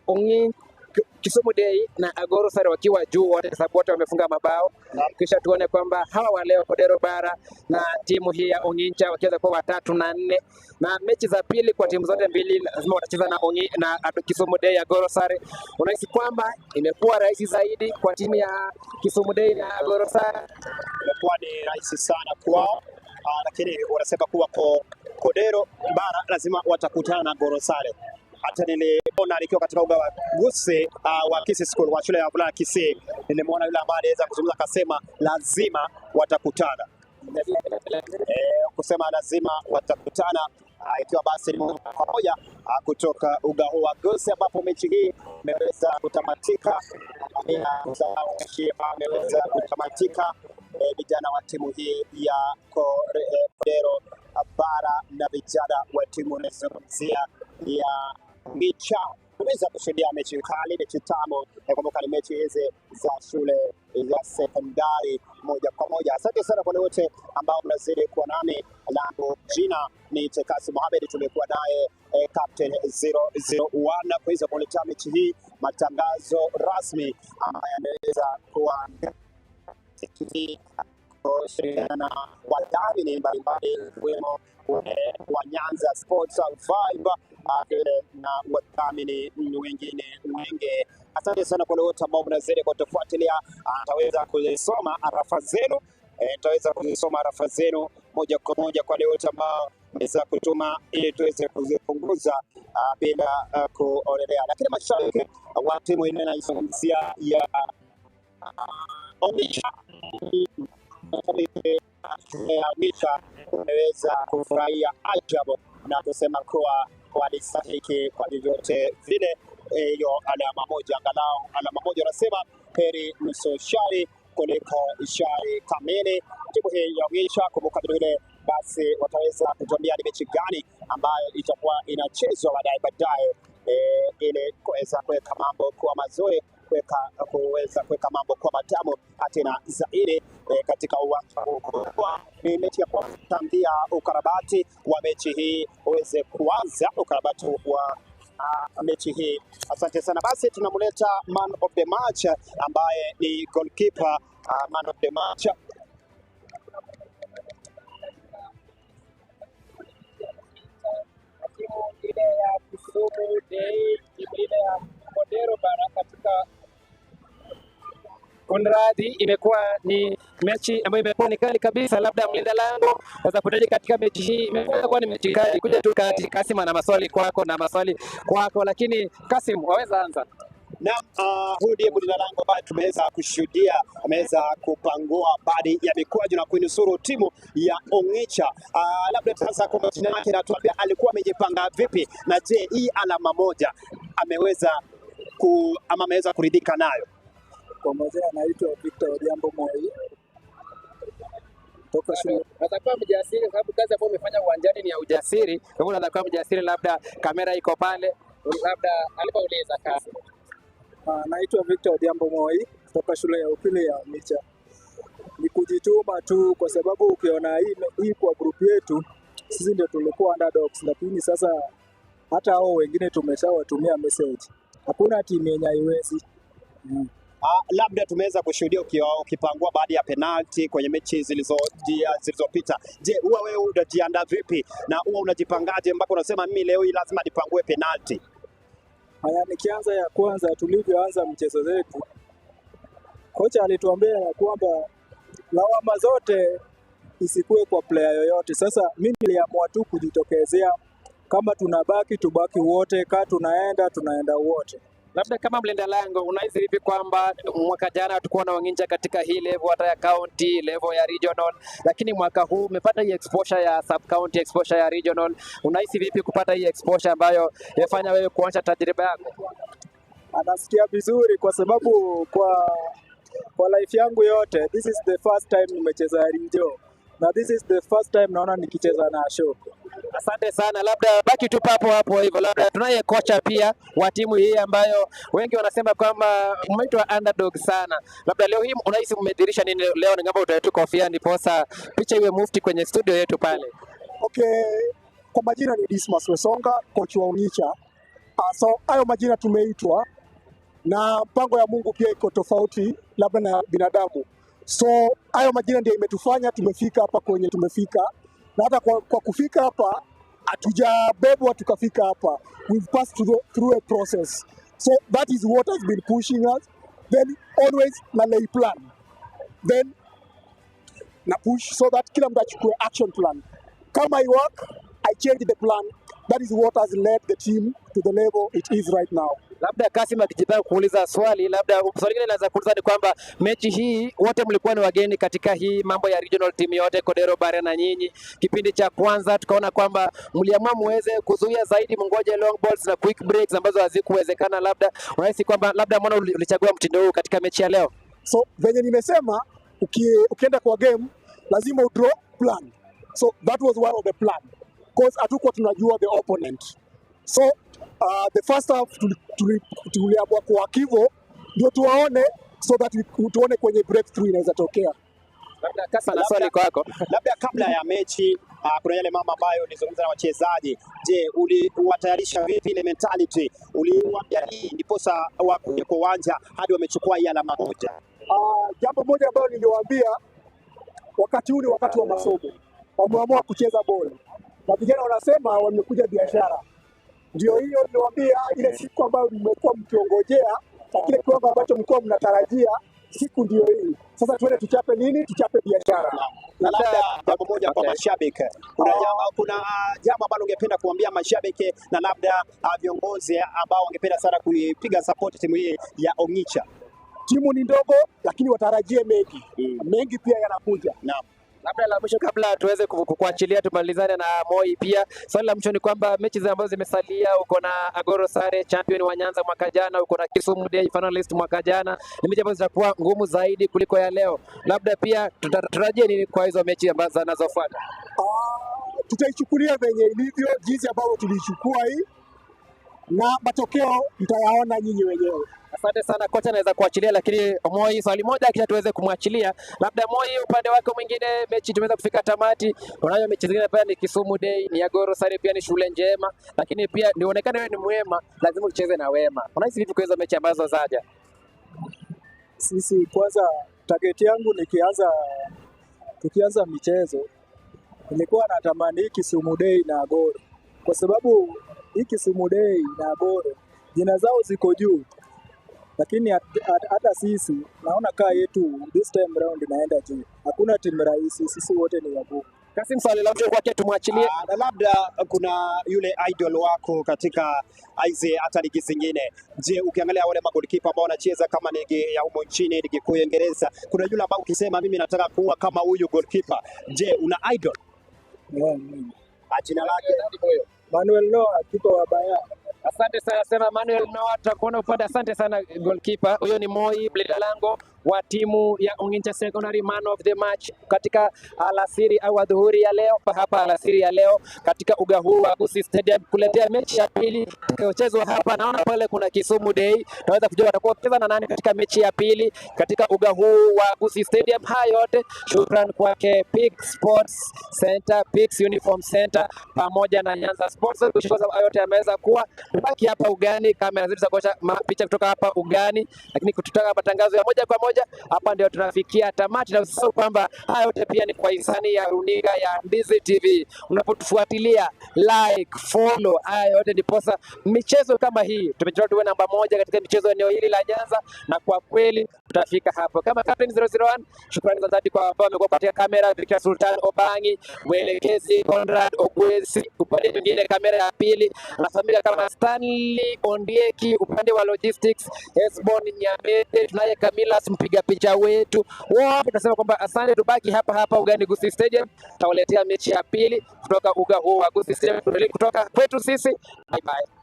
Kisumu Day na Agoro Sare wakiwa juu wote, sababu wote wamefunga mabao. Kisha tuone kwamba hawa wa leo Kodero Bara na timu hii ya Ongicha wakiweza kuwa watatu na nne, na mechi za pili kwa timu zote mbili lazima watacheza na na Kisumu Day ya Agoro Sare. Unahisi kwamba imekuwa rahisi zaidi kwa timu ya Kisumu Day na Agoro Sare? Imekuwa ni rahisi sana kwao, lakini wanasema kuwa Kodero Bara lazima watakutana na Agoro Sare. Hata niliona nikiwa katika uga wa Gusii wa Kisii School wa shule ya wavulana Kisii, nilimwona yule ambaye aliweza kuzungumza akasema lazima watakutana. Kusema lazima watakutana, ikiwa basi ni moja kwa moja kutoka uga huu wa Gusii ambapo mechi hii imeweza kutamatika. Mechi imeweza kutamatika, vijana wa timu hii ya Kodero Bara na vijana wa timu inayozungumzia ya Ongicha tumeweza kushuhudia mechi kali, mechi tamu. Kumbuka ni mechi hizi za shule ya sekondari moja kwa moja. Asante sana kwa wote ambao mnazidi kuwa nami. Langu jina ni Tekasi Mohamed, tumekuwa naye Captain 001 kuweza kuletea mechi hii, matangazo rasmi ambayo yameweza kuwa kushirikiana na wadhamini mbalimbali ikiwemo wa Nyanza Sports Vibe na wadhamini wengine wengi. Asante sana kwa wote ambao mnazidi kutufuatilia. Ataweza kuzisoma arafa zenu, nitaweza kuzisoma arafa zenu moja kwa moja kwa wale wote ambao mmeweza kutuma ili tuweze kuzipunguza bila kuonelea. Lakini mashabiki wa timu ile naizungumzia ya Ongicha wameweza kufurahia ajabu na kusema kuwa walistahiki kwa vyovyote vile hiyo alama moja, angalau alama moja. Wanasema heri nusu shari kuliko shari kamili. Timu hii ya Ongicha, kumbuka vile basi wataweza kutuambia ni mechi gani ambayo itakuwa inachezwa baadaye baadaye, ili kuweza kuweka mambo kuwa mazuri, kuweza kuweka mambo kuwa matamu tena zaidi katika uwanja huu. Ni mechi ya kwanza tangia ukarabati wa mechi hii uweze kuanza, ukarabati wa mechi hii. Asante sana. Basi tunamleta man of the match ambaye ni goalkeeper, man of the match Timu ile ya Kisumu Day, timu ile ya Kodero Bara katika Kunradhi, imekuwa ni mechi ambayo imekuwa ni kali kabisa. Labda mlinda lango sasa kutaji katika mechi hii imekuwa kuwa ni mechi kali. Kuja tu kati, Kasim ana maswali kwako na maswali kwako, lakini Kasim waweza anza. Naam, huyu ndiye mlinda lango ambaye tumeweza kushuhudia ameweza kupangua baadhi ya mikwaju na kuinusuru timu ya Ong'icha. Labda sasa kwa majina yake na tuambia alikuwa amejipanga vipi, na je, hii alama moja ameweza ama ameweza kuridhika nayo? Kwa majina anaitwa Victor Odhiambo Moi kutoka shule. Unaweza kuwa mjasiri kwa sababu kazi ambayo umefanya uwanjani ni ya ujasiri. Kwa hivyo unaweza kuwa mjasiri, labda kamera iko pale, labda alipouliza Kasim. Naitwa Victor Odhiambo Moi kutoka shule ya upili ya Ong'icha. Ni kujituma tu, kwa sababu ukiona hii kwa group yetu sisi ndio tulikuwa underdogs, lakini sasa hata hao wengine tumeshawatumia message, hakuna timu yenye haiwezi. Labda tumeweza kushuhudia ukipangua baadhi ya penalti kwenye mechi zilizopita. Je, huwa wewe unajiandaa vipi na huwa unajipangaje mpaka unasema mimi leo hii lazima nipangue penalti? Haya, nikianza ya kwanza, tulivyoanza mchezo zetu, kocha alituambia ya kwamba lawama zote isikuwe kwa player yoyote. Sasa mimi niliamua tu kujitokezea, kama tunabaki tubaki wote, ka tunaenda tunaenda wote. Labda kama mlinda lango, unahisi vipi kwamba mwaka jana hatukuwa na Ong'inja katika hii level hata ya county, level ya regional, lakini mwaka huu umepata hii exposure ya sub county, exposure ya regional. Unahisi vipi kupata hii exposure ambayo imefanya wewe kuanza tajriba yako? Anasikia vizuri kwa sababu kwa life yangu yote this is the first time nimecheza region na this is the first time naona nikicheza na show. Asante sana, labda baki tu papo hapo hivyo. Labda tunaye kocha pia wa timu hii ambayo wengi wanasema kwamba mmeitwa underdog sana. Labda leo hii unahisi mmedhihirisha nini leo? Ningeomba utoe tu kofia ndiposa picha iwe mufti kwenye studio yetu pale. Okay, kwa majina ni Dismas Wesonga, coach wa Ong'icha. So hayo majina tumeitwa na mpango ya Mungu pia iko tofauti labda na binadamu. So hayo majina ndio imetufanya tumefika hapa kwenye tumefika, na hata kwa kufika hapa hatujabebwa tukafika hapa. We've passed through a process. So that is what has been pushing us. Then always na lay plan. Then na push so that kila mtu achukue action plan. Kama I work, I change the plan. That is what has led the team to the level it is right now. Labda Kasim akijipanga kuuliza swali, labda swali lingine naweza kuuliza ni kwamba mechi hii wote mlikuwa ni wageni katika hii mambo ya regional team yote Kodero Bare na nyinyi. Kipindi cha kwanza tukaona kwamba mliamua muweze kuzuia zaidi, mngoje long balls na quick breaks ambazo hazikuwezekana. Labda unahisi kwamba labda mbona ulichagua mtindo huu katika mechi ya leo? So venye nimesema, ukienda kwa game lazima udraw plan. So that was one of the plan. Cause hatukuwa tunajua the opponent. So the first half tuliamua kwa kivo ndio tuwaone so that tuone kwenye breakthrough inaweza tokea. Labda Kasim ana swali kwako. Labda kabla ya mechi kuna yale mambo ambayo ulizungumza na wachezaji. Je, uliwatayarisha vipi ile mentality? Uliwaambia nini ndiposa wakuje kwa uwanja hadi wamechukua hii alama moja? Jambo moja ambalo niliwaambia, wakati huu ni wakati wa masomo, wameamua kucheza boli na vijana wanasema wamekuja biashara. Ndio hiyo niliwaambia, ile siku ambayo mmekuwa mkiongojea na kile kiwango ambacho mlikuwa mnatarajia, siku ndio hii. Sasa tuende tuchape nini? Tuchape biashara. Na labda jambo moja kwa mashabiki, kuna jambo ambalo ungependa kuambia mashabiki na labda viongozi ambao wangependa sana kuipiga support timu hii ya Ong'icha? Timu ni ndogo, lakini watarajie mengi. Mengi pia yanakuja. Naam. Labda la mwisho kabla tuweze kukuachilia tumalizane na Moi pia. Swali la mwisho ni kwamba mechi ambazo zimesalia, uko na Agoro Sare champion wa Nyanza mwaka jana, uko na Kisumu Day finalist mwaka jana, ni mechi ambazo zitakuwa ngumu zaidi kuliko ya leo. Labda pia tutarajie nini kwa hizo mechi ambazo zinazofuata? Tutaichukulia venye ilivyo, jinsi ambavyo tuliichukua hii, na matokeo mtayaona nyinyi wenyewe. Asante sana kocha, anaweza kuachilia, lakini Moi swali moja kisha tuweze kumwachilia. Labda Moi, upande wako mwingine, mechi tumeweza kufika tamati. Unayo mechi zingine pia ni Kisumu Day, ni Agoro Sare, pia ni shule njema, lakini pia nionekane wewe ni mwema, lazima ucheze na wema. Unahisi vipi kwa hizo mechi ambazo zaja? Sisi kwanza target yangu tukianza michezo nilikuwa natamani hii Kisumu Day na Agoro, kwa sababu hii Kisumu Day na Agoro jina zao ziko juu. Lakini hata sisi naona kaa yetu this time round inaenda juu. Hakuna timu rahisi, sisi wote ni wagumu. Kasim, swali la mwisho kwake tumwachilie. Na labda kuna yule idol wako katika hizi hata ligi zingine. Je, ukiangalia wale magolikipa ambao wanacheza kama ligi ya humo nchini, ligi kuu ya Uingereza, kuna yule ambao ukisema mimi nataka kuwa kama huyu goalkeeper. Je, una idol? Yeah. Jina lake? Manuel Neuer, kipa wa Bayern. Asante sana sema Manuel Neuer, tutakuona upande. Asante sana goalkeeper. Huyo ni Moi mlinda lango wa timu ya Ong'incha Secondary, man of the match katika alasiri au adhuhuri ya leo, hapa alasiri ya leo katika uga huu wa Gusii Stadium kuletea mechi ya pili itakayochezwa hapa. Naona pale kuna Kisumu Day, tunaweza kujua watakuwa wakicheza na nani katika mechi ya pili katika uga huu wa Gusii Stadium. Haya yote shukran kwake Peak Sports Center, Peaks Uniform Center pamoja na Nyanza Sports. Kushukuru yote yameweza kuwa tubaki hapa ugani, kamera zetu za kuosha picha kutoka hapa ugani, lakini kututaka matangazo ya moja kwa moja hapa ndio tunafikia tamati, na usisahau kwamba haya yote pia ni kwa hisani ya runinga ya Ndizi TV. Unapotufuatilia like, follow, haya yote ndiposa michezo kama hii tumejitoa tuwe namba moja katika michezo eneo hili la Nyanza, na kwa kweli tutafika hapo. Kama Captain 001, shukrani za dhati kwa ambao wamekuwa katika kamera, Victor Sultan Obangi, mwelekezi Conrad Ogwesi, upande mwingine kamera ya pili anafahamika kama Stanley Ondieki, upande wa logistics Hesbon Nyamete, tunaye Camillus mpiga picha wetu. Wote tunasema kwamba asante, tubaki hapa hapa ugani Gusii Stadium, tutawaletea mechi ya pili kutoka uga huu wa Gusii Stadium, kutoka kwetu sisi. Bye bye.